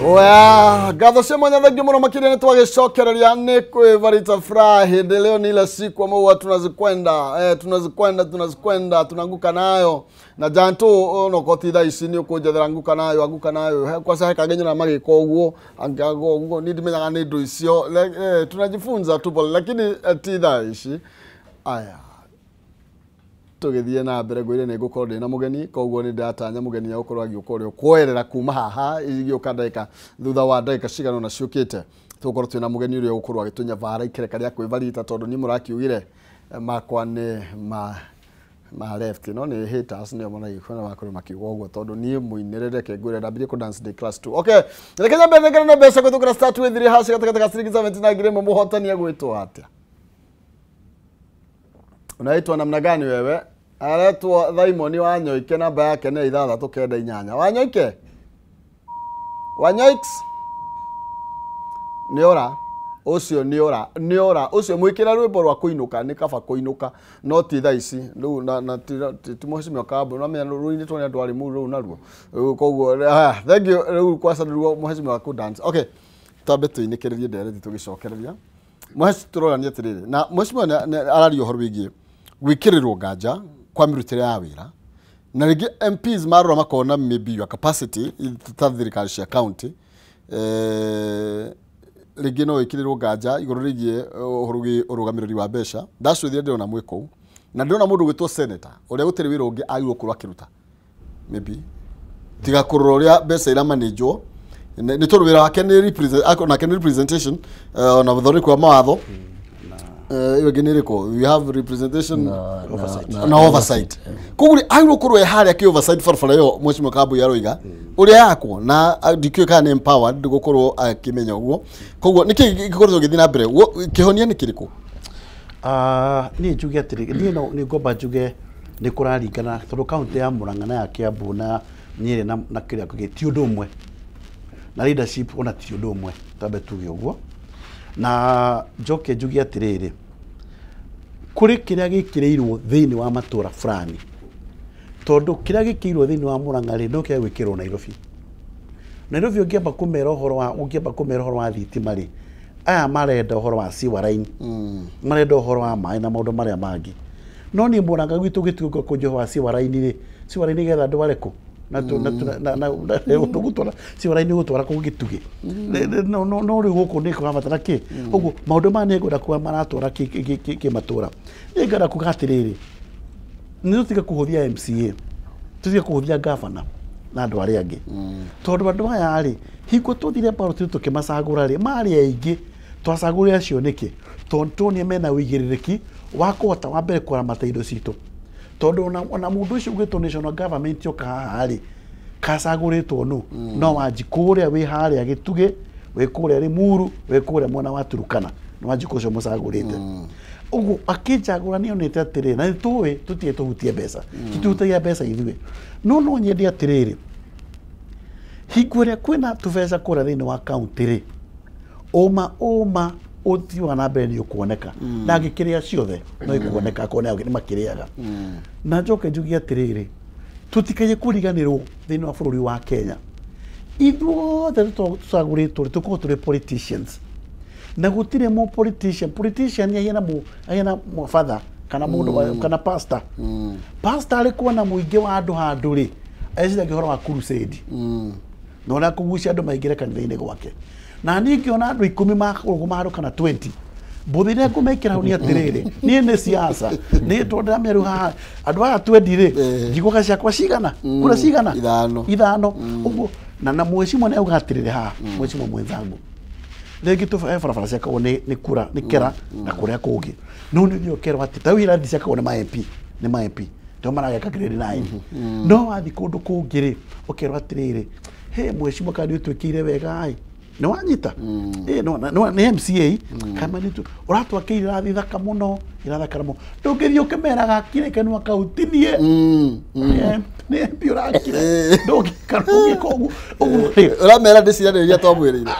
Oya, ngatho cia mwanya thengiũ mũno makĩria nĩ twagĩcokereria nĩ kwĩvarita furaha hĩndĩ leo ni ile siku ambayo huwa tunazikwenda tunazikwenda tunaanguka nayo na jantu onokorwo ti thaa ici nĩ ũkũnjethera anguka nayo anguka nayo kwaca he kangĩ nyona magĩka ũguo angĩaga ũguo niĩ ndimenyaga nĩ indo icio tunajifunza tu pole lakini ti thaa ici aya tũgĩthiĩ na mbere ngwĩre nĩ ngũkorwo ndĩ na mũgeni koguo nĩ ndĩratanya mũgeni agũkorwo agĩũka ũrĩa ũkwoerera kuma haha igĩũka ndagĩka thutha wa ndagĩka cigana ũna ciũkĩte tũgũkorwo twĩna mũgeni ũrĩa ũgũkorwo agĩtũnyabara ikereka rĩa kwĩvarita tondũ niĩ mũrakiugire makwa nĩ ma left no nĩ haters nĩo manaigua makorwo makiuga ũguo tondũ niĩ mũinĩre reke ngwĩre ndambirie kũ dance day class 2. Okay, reke nyambe nengere na mbeca kũhĩtũkĩra star 23 hash gatagatĩ ga ciringi 79 ngiri ĩmwe mũhotani agwĩtwo atĩa? Unaitwa namna gani wewe? Aretwo Thaimoni Wanyoike, namba yake nĩ 698. Wanyoike? Wanyoiks? Nĩ ora. Ũcio nĩ ora. Nĩ ora. Ũcio mwĩkĩra rwĩmbo rwa kũinũka nĩ kaba kũinũka no ti thaa ici. Rĩu na ti mũhecimiwa Kambu no menya rũinĩtwo nĩ andũ arĩmu rũu naruo. Koguo thank you rĩu kwaca nĩruo mũhecimiwa kũ dance. Okay. Twambe tũinĩkĩrĩrie ndereti tũgĩcokereria. Mũheci tũrorania atĩrĩrĩ na mũhecimiwa araria ũhoro wĩgiĩ gwĩkĩrĩrwo nganja kwa mĩrutĩre ya wĩra na rĩngĩ MPs marora makona maybe your capacity ta thirikari cia county rĩngĩ no ĩkĩrĩrwo nganja igũrũ rĩgiĩ ũhoro wĩgiĩ ũrũgamĩrĩri wa mbeca. Ndacũthia ndĩrona mwĩ kũu na ndĩrona mũndũ ũgwĩtwo senator ũrĩa gũtirĩ wĩra ũngĩ agĩrĩirwo gũkorwo akĩruta maybe tiga kũrora ũrĩa mbeca iramanĩnjwo nĩ tondũ wĩra wake nĩ representation na ũthondeki wa mawatho ĩyo ĩngĩ nĩ ĩrĩkũ? We have representation na oversight. Koguo agĩrĩirwo gũkorwo e harĩa kĩ oversight barabara ĩyo Mheshimiwa Kambui aroiga ũrĩa yakwo na ndikĩũĩ kana nĩ empowered gũkorwo akĩmenya ũguo. Koguo nĩkĩ gĩkoretwo gĩgĩthiĩ na mbere? Kĩhonia nĩ kĩrĩkũ? Niĩ njuge atĩrĩ, niĩ no nĩ ngomba njuge nĩ kũraringana tondũ kaunti ya Murang'a na ya Kiambu na Nyeri na kĩrĩa kĩngĩ ti ũndũ ũmwe na leadership ona ti ũndũ ũmwe tambe tuge ũguo na njoke njuge atĩrĩrĩ kũrĩ kĩrĩa gĩkĩrĩirwo thĩinĩ wa matũra fulani tondũ kĩrĩa gĩkĩirwo thĩinĩ wa Murang'a rĩ no kĩrĩa gwĩkĩrwo Nairobi Nairobi ũngĩamba kũmera ũhoro wa thitima rĩ aya marenda ũhoro wa sewer line marenda ũhoro wa maĩ na maũndũ marĩa mangĩ no niĩ Murang'a gwitũ gĩtuĩka kũnjia ũhoro wa sewer line rĩ sewer line nĩgetha andũ arĩkũ na gũtwara sewer line gũtwara kũu gĩtugĩ no rĩu gũkũ nĩ kũrabatara kĩ ũguo maũndũ maya nĩngwenda kuga maratwara kĩmatũra nĩngwenda kuga atĩrĩrĩ nĩ tũtige kũhũthia MCA tũtige kũhũthia gavana na andũ arĩa angĩ tondũ andũ aya rĩ hingo tũthire ballot tũkĩmacagũra rĩ marĩ aingĩ twacagũrire acio nĩkĩ tondũ tuonire mena ũigĩrĩrĩki wa kũhota wa mbere kũramata indo citũ tondũ ona mũndũ ũcio ũgwĩtwo national government yoka haha rĩ kacagũrĩtwo nũ no Wanjikũ ũrĩa wĩ harĩa Gĩtugĩ wĩ kũrĩa Limuru wĩ kũrĩa mwena wa Turukana nĩ Wanjikũ ũcio mũcagũrĩte ũguo akĩnjagũra nĩonete atĩrĩrĩ na nĩtũĩ tũtirĩ tũhutie mbeca titũhutagia mbeca ithuĩ no nyende atĩrĩrĩ hingo ĩrĩa kwĩna tũbeca kũrĩa thĩinĩ wa kaunti rĩ ũma ũthii wa na mbere nĩ ũkuoneka na angĩkĩrĩa ciothe no ikuoneka akorwo nĩ makĩrĩaga na njoke njuge atĩrĩrĩ tũtikaye kũriganĩrwo thĩinĩ wa bũrũri wa Kenya ithuothe tũcagũrĩtwo rĩ tũkorwo tũrĩ politicians na gũtirĩ mũ politician ahiana father kana mũndũ kana pastor pastor arĩ kuona mũingĩ wa andũ handũ rĩ eciragia ũhoro wa crusade na ũrĩa kũgucia andũ maingĩre kanitha-inĩ gwake na niĩ ngĩona andũ 10 makũrũgama handũ kana 20 mbũthĩ iria ngũmekĩra hau nĩ atĩrĩrĩ niĩ nĩ siasa nĩ tondũ ndĩramera haha andũ aya 20 rĩ njiguaga ciakwa cigana kura cigana ithano ũguo na mheshimiwa nĩ auga atĩrĩrĩ haha mheshimiwa mwenzangu rĩngĩ tũbae barabara ciakagwo nĩ kura nĩ kera na kũrĩa kũngĩ no nĩ ũthiĩ ũkerwo atĩ ta rĩu irathi ciakagwo nĩ ma MP ndio marageka grade 9 no wathiĩ kũndũ kũngĩ rĩ ũkerwo atĩrĩrĩ he mheshimiwa kana nĩ ũtwĩkĩire wega ĩ nĩ wanyita no nĩ MCA kama nĩ ũratwakĩire irathi thaka mũno irathakara mũno ndũngĩthiĩ ũkĩmeraga akire kanua kau tinie nĩ MP ũrakire ndũngĩka ũguo ũguo ũramera ndĩciranĩria twamwĩrĩire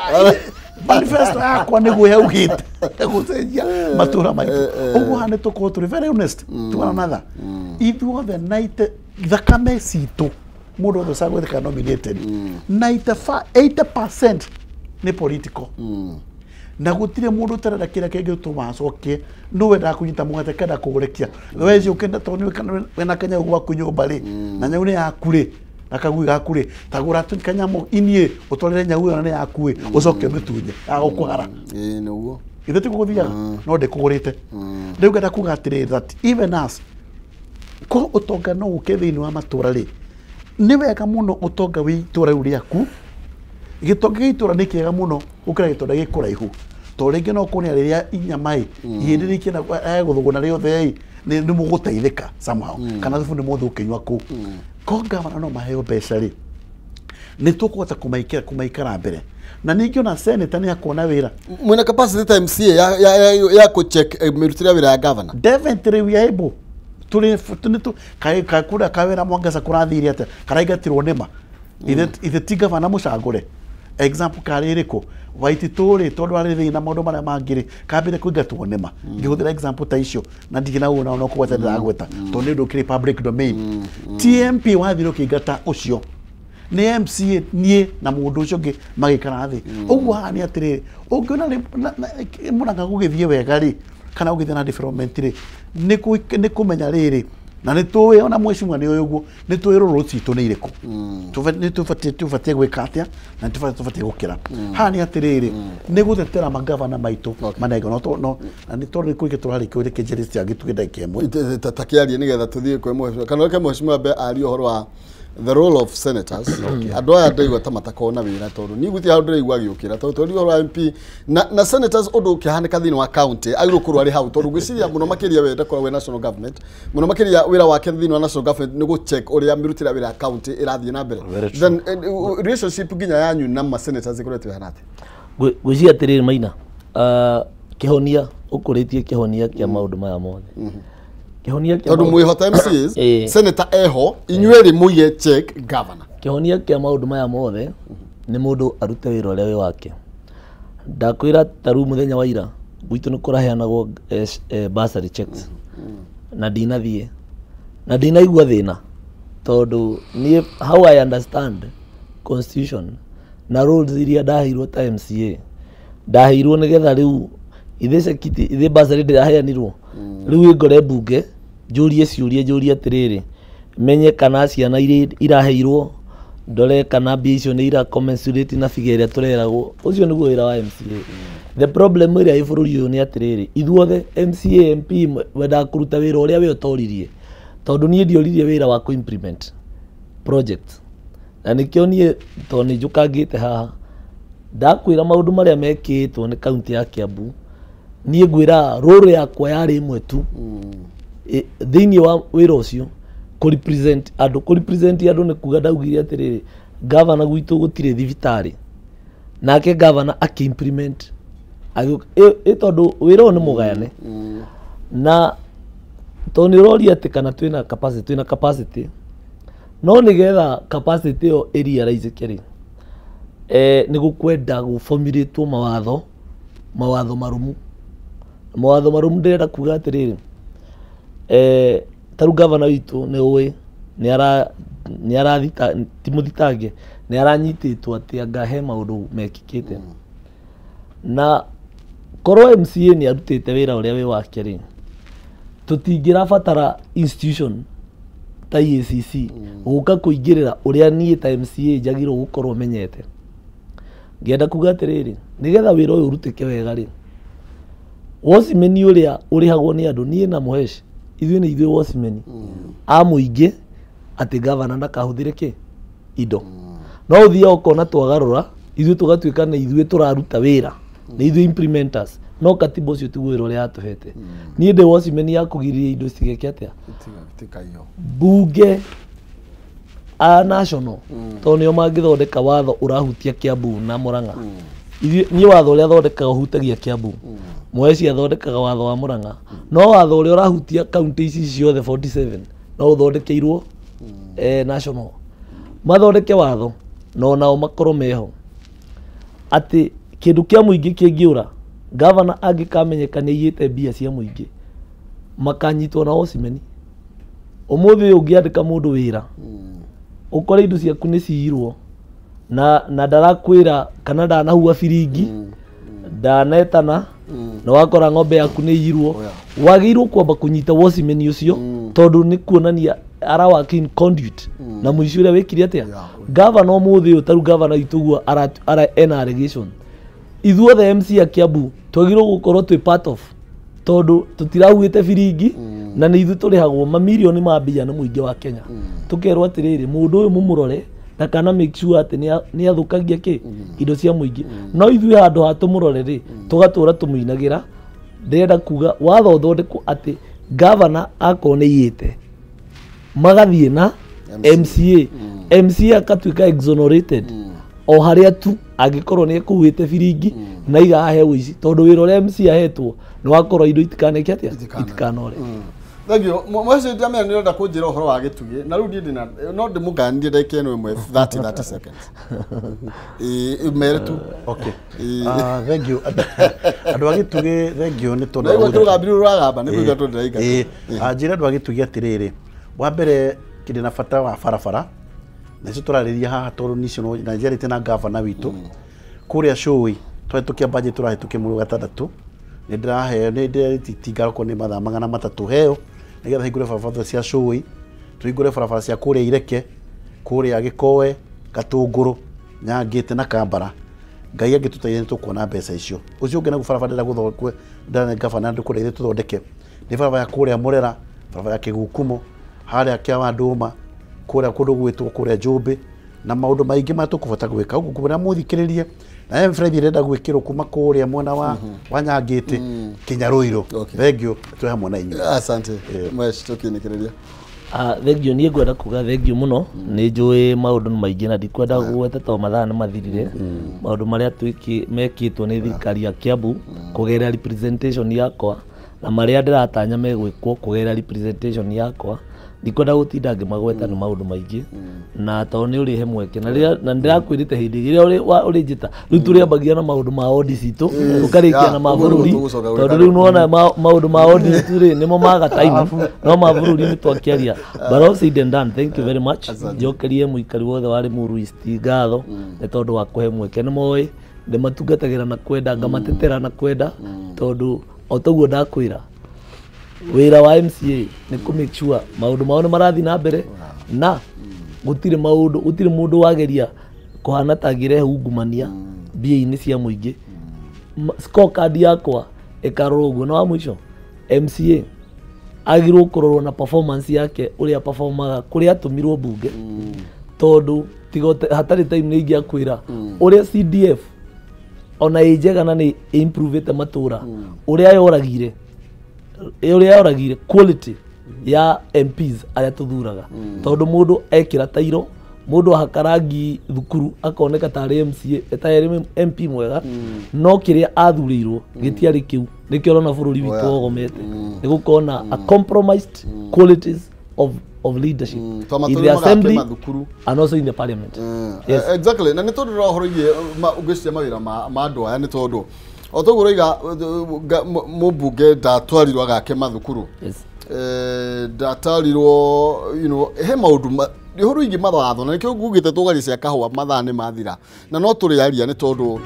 manifesto yakwa nĩguo yaugĩte gũcenjia matũra maitũ ũguo haha nĩ tũkorwo tũrĩ very honest to one another ithuothe naite thakame citũ mũndũ wothe ũcagũrĩte kana nominated 80% nĩ political na gũtirĩ mũndũ ũtarenda kĩrĩa kĩngĩtũma acoke no wendaga kũnyita mũgate kenda kũũrekia weci ũkenda tondũ wĩna kanyau gwaku nyũmba rĩ na nyau nĩ yaku rĩ na kagui gaku rĩ tagũra kanyamũ inie ũtwarĩre nyau ĩyo na nĩ yaku ĩ ũcoke ũmĩtunye agũkũhara ĩĩ nĩguo ithe ti gũgũthiaga no ndĩkũgũrĩte rĩu ngenda kuga atĩrĩrĩ that even us ko ũtonga no ũke thĩinĩ wa matũra rĩ nĩ wega mũno ũtonga wĩ itũra rĩu rĩaku gĩtonga gĩa itũra nĩ kĩega mũno gũkĩra gĩtonga gĩ kũraihu tondũ rĩngĩ no kuonia rĩrĩa inyama ĩ ihĩndĩ rĩkĩenda gũthũgũna rĩothe ĩ nĩ mũgũteithĩka somehow kana thubu nĩ mũthĩ ũkĩnyua kũu ko gavana no maheo mbeca rĩ nĩ tũkũhota kũmaikara mbere na ningĩ ona senator nĩ akuona wĩra mwĩna capacity ta MCA ya kũcheck mĩrutĩre ya wĩra ya governor definitely we are able tũrĩ nĩ kũrĩa kawĩra Mwangaza kũrathire atĩa karaingatirwo nĩma ithe ti gavana mũcagũre example karĩ ĩrĩkũ Waititũ rĩ tondũ arĩ thĩinĩ na maũndũ marĩa mangĩ rĩ kambire kũingatwo nĩma ngĩhũthĩra example ta icio na ndigĩ na ũguo no kũgweta ndĩragweta tondũ nĩ ũndũ ũkĩrĩ public domain TMP wathire ũkĩingata ũcio nĩ MCA niĩ na mũndũ ũcio ũngĩ magĩikara thĩ ũguo haha nĩ atĩrĩrĩ ũngĩona Murang'a gũgĩthiĩ wega rĩ kana gũgĩthiĩ na development rĩ nĩ kũmenya rĩrĩ na nĩ tũĩ ona mheshimiwa nĩ ũĩ ũguo nĩ tũĩ rũrũ citũ nĩ irĩkũ nĩ tũbatiĩ gwĩka atĩa na nĩ tũbatiĩ gũkĩra haha nĩ atĩrĩrĩ nĩ gũtetera magavana maitũ manengo no na nĩ tondũ nĩ kũrĩ tũrarĩkia rĩkĩ njĩrĩ gĩtugĩ ndagĩka ĩmwe takĩarie nĩgetha tũthiĩ kwĩ mheshimiwa kana reke mheshimiwa ambe arie ũhoro wa the role of senators andũ aya ndaigua ta matakorwo na wĩra tondũ niĩ gũtirĩ handũ ndĩraigua agĩũkĩra tondũ tũraria ũhoro wa MP na senators ũndũ ũkĩhanĩka thĩinĩ wa county agĩrĩirwo gũkorwo arĩ hau tondũ ngwĩciria mũno makĩria we ndakoragwo wĩ national government mũno makĩria wĩra wake thĩinĩ wa national government nĩ gũcheck ũrĩa mĩrutĩre ya wĩra ya county ĩrathiĩ na mbere then relationship nginya yanyu na ma senators ĩkoretwo ĩhana atĩa ngwĩciria atĩrĩrĩ Maina kĩhonia ũkũrĩtie kĩhonia kĩa maũndũ maya mothe tondũ mwĩhota MCAs senator eho inyuĩ rĩ mũiye check governor Kĩhonia kĩa maũndũ maya mothe nĩ mũndũ arute wĩra ũrĩa wĩ wake. Ndakwĩra ta rĩu mũthenya wa ira gwitũ nĩ kũraheanagwo bursary checks na ndinathiĩ na ndinaigua thĩna tondũ niĩ how I understand constitution na rules iria ndaheirwo ta MCA ndaheirwo nĩgetha rĩu ithe cekiti ithe bursary ndĩraheanirwo rĩu ĩngore mbunge njũrie ciũria njũrie atĩrĩrĩ menye kana ciana iria iraheirwo ndore kana mbia icio nĩ ira commensurate na figure ĩrĩa tũreragwo. Ũcio nĩguo wĩra wa MCA. The problem ĩrĩa ĩ bũrũri ũyũ nĩ atĩrĩrĩ ithuothe MCA MP wendaga kũruta wĩra ũrĩa we ũtoririe tondũ niĩ ndioririe wĩra wa kũ-implement project na nĩkĩo niĩ tondũ nĩ njũkangĩte haha ndakwĩra maũndũ marĩa mekĩtwo nĩ kaunti ya Kiambu niĩ ngwĩra role yakwa yarĩ ĩmwe tu thĩinĩ wa wĩra ũcio kũ represent andũ. Kũ represent andũ nĩ kuga ndaugire atĩrĩrĩ gavana gwitũ gũtirĩ thibitarĩ nake gavana akĩ implement ĩ tondũ wĩra ũyũ nĩ mũgayane na tondũ nĩ ũroria atĩ kana twĩna capacity, twĩna capacity no nĩgetha capacity ĩyo ĩ realize rĩ nĩ gũkwenda gũformulate mawatho marũmu. Mawatho marũmu ndĩrenda kuga atĩrĩrĩ ta rĩu gavana witũ nĩ ũĩ nĩ arathita ti mũthitange nĩ aranyitĩtwo atĩ anga he maũndũ mekĩkĩte na korwo MCA nĩ arutĩte wĩra ũrĩa wĩ wake rĩ tũtingĩrabatara institution ta EACC gũka kũingĩrĩra ũrĩa niĩ ta MCA njagĩrĩirwo gũkorwo menyete. Ngĩenda kuga atĩrĩrĩ nĩgetha wĩra ũyũ ũrutĩke wega rĩ watchman ũrĩa ũrĩhagwo nĩ andũ niĩ na Mũhesh ithuĩ nĩ ithuĩ watchman a mũingĩ atĩ gavana ndakahũthĩre kĩ indo no ũthiaga ũkona twagarũra ithuĩ tũgatuĩka nĩ ithuĩ tũraruta wĩra nĩ ithuĩ implementers no katiba ũcio tiguo wĩra ũrĩa yatũhete. Niĩ ndĩ watchman ya kũgirĩrĩria indo citigeke atĩa bunge a national tondũ nĩo mangĩthondeka watho ũrahutia Kiambu na Murang'a. Niĩ watho ũrĩa thondekaga ũhutagia Kiambu, Mũheci athondekaga watho wa Murang'a, no watho ũrĩa ũrahutia kaunti ici ciothe 47 no ũthondekeirwo national. Mathondeke watho no nao makorwo meho atĩ kĩndũ kĩa mũingĩ kĩngĩũra gavana angĩkamenyeka nĩ aiyĩte mbia cia mũingĩ makanyitwo na watchman. Ũmũthĩ ũyũ ũngĩandĩka mũndũ wĩra ũkore indo ciaku nĩ ciirwo na ndarakwĩra kana ndanahua biringi ndanetana na wakora ng'ombe yaku nĩ iyirwo wagĩrĩirwo kwamba kũnyita watchman ũcio tondũ nĩ kuonania ara work in conduit na mũici ũrĩa wĩkire atĩa. Gavana ũmũthĩ ũyũ ta rĩu gavana witũ ũguo ara ena allegation ithuothe MC a Kiambu twagĩrĩirwo gũkorwo twĩ part of tondũ tũtirahuĩte biringi na nĩ ithuĩ tũrĩhagwo mamirioni ma mbia nĩ mũingĩ wa Kenya. Tũkerwo atĩrĩrĩ mũndũ ũyũ mũmũrore na kana make sure atĩ nĩ athũkagia kĩ indo cia mũingĩ no ithuĩ handũ ha tũmũrore rĩ tũgatũra tũmũinagĩra. Ndĩrenda kuga watho ũthondekwo atĩ gavana akorwo nĩ aiyĩte magathiĩ na MCA MCA akatuĩka exonerated o harĩa tu angĩkorwo nĩ ekuhĩte biringi na iga ahe ũici tondũ wĩra ũrĩa MCA ahetwo nĩ wakorwo indo itikaneke atĩa itikanore. Thank you. Mwece ndamenya nĩ ũrenda kũnjĩra ũhoro wa gĩtugĩ na rĩu niĩ ndĩna no ndĩmũganĩrie ndagĩka ĩno ĩmwe 30 seconds. Mere tu. Okay. Thank you. Andũ a gĩtugĩ thank you nĩ tondũ Ndaigua kĩrũgambĩrĩrio ũragamba nĩ kũigua tondũ ndĩraigua. Njĩra andũ a gĩtugĩ atĩrĩrĩ wa mbere kĩndĩ na bata wa barabara na icio tũrarĩria haha tondũ nicio na njarĩte na gavana witũ kũrĩa Cũi twahĩtũkia budget tũrahĩtũkia mweri wa gatandatũ nĩ ndĩraheo nĩ ndĩretitinga okorwo nĩ mathaa 300 heo nĩgetha hingũre barabara cia Cũi tũhingũre barabara cia kũrĩa Ireke kũrĩa Gĩkoe Gatũngũrũ Nyangĩte na Kambara. Ngai angĩtũteithia nĩ tũkuona mbeca icio. Ũcio ũngĩ naguo barabara ndĩrenda gũthondekwo ndĩrenda gavana ndĩkũrĩa tũthondeke nĩ barabara ya kũrĩa Mũrera barabara ya Kĩgukumo harĩa kĩa Wandũma kũrĩa kũndũ gwĩtwo kũrĩa Njũmbĩ na maũndũ maingĩ marĩa tũkũbota gwĩka ũguo ngũmwĩra mũthikĩrĩrie na he mberethi ĩrenda gwĩkĩrwo kuma kũrĩa mwena wa Nyangĩte kinya Ruiru. Thank you twĩ hamwe na inyuĩ. Asante. Mwesh tũkĩnĩkĩrĩria. Thank you niĩ ngwenda kuga thank you mũno nĩ njũĩ maũndũ nĩ maingĩ na ndikwenda kũgweta tondũ mathaa nĩ mathirire maũndũ marĩa mekĩtwo nĩ thirikari ya Kiambu kũgerera representation yakwa na marĩa ndĩratanya megwĩkwo kũgerera representation yakwa Ndikwenda gũtinda ngĩmagweta nĩ maũndũ maingĩ na tondũ nĩ ũrĩhe mweke na rĩrĩa na ndĩrakwĩrĩte hĩndĩ ĩrĩa ũrĩnjĩta rĩu tũrĩambagia na maũndũ ma wodi citũ tũkarĩkia na ma bũrũri tondũ rĩu nĩwona maũndũ ma wodi citũ rĩ nĩmo maga time no ma bũrũri nĩ twakĩaria. But all said and done, thank you very much. Njokerie mũikari wothe wa Limuru East ngatho nĩ tondũ wa kũhe mweke. Nĩ moĩ ndĩmatungatagĩra na kwenda, ngamatetera na kwenda tondũ o toguo ndakwĩra wĩra wa MCA nĩ kũ make sure maũndũ mao nĩ marathiĩ na mbere na gũtirĩ maũndũ gũtirĩ mũndũ wageria kũhana ta angĩrehe ungumania mbia-inĩ cia mũingĩ. Scorecard yakwa ĩkarorwo ũguo. Na wa mũico MCA agĩrĩirwo kũrorwo na performance yake ũrĩa performaga kũrĩa atũmirwo mbunge tondũ tiga hatarĩ time nĩ ingĩakwĩra ũrĩa CDF ona ĩ njega na nĩ improvete matũra ũrĩa yoragire quality ya MPs arĩa tũthuraga tondũ mũndũ ekĩra tairo mũndũ ahaka rangi thukuru akoneka tarĩ MCA tarĩ MP mwega no kĩrĩa athurĩirwo gĩtiarĩ kĩu. Nĩkĩo ũrona bũrũri witũ wogomete nĩ gũkorwo na a compromised qualities of leadership in the assembly and also in the parliament. Yes. Exactly. Na nĩ tondũ ũrahoroirie ngwĩciria mawĩra ma andũ aya nĩ tondũ o toguo ũroiga mũmbunge ndatwarirwo agake mathukuru. Yes. Ndatwarirwo you know he maũndũ ũhoro wĩgiĩ mawatho na nĩkĩo ngugĩte tũgarie cia kahũa mathaa nĩ mathira na no tũrĩaria nĩ tondũ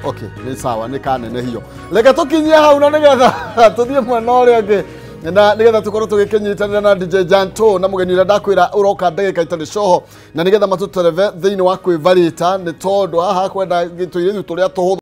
okay nĩ sawa nĩ kanenehio. Reke tũkinyie hau na nĩgetha tũthiĩ mwena ũrĩa ũngĩ na nĩgetha tũkorwo tũgĩkĩnyitanĩra na DJ Janto na mũgeni ũrĩa ndakwĩra ũroka ndagĩka itarĩ coho na nĩgetha matũtereve thĩinĩ wa kwĩvarĩta nĩ tondũ haha kwenda tũirĩtu tũrĩa tũhũthũ.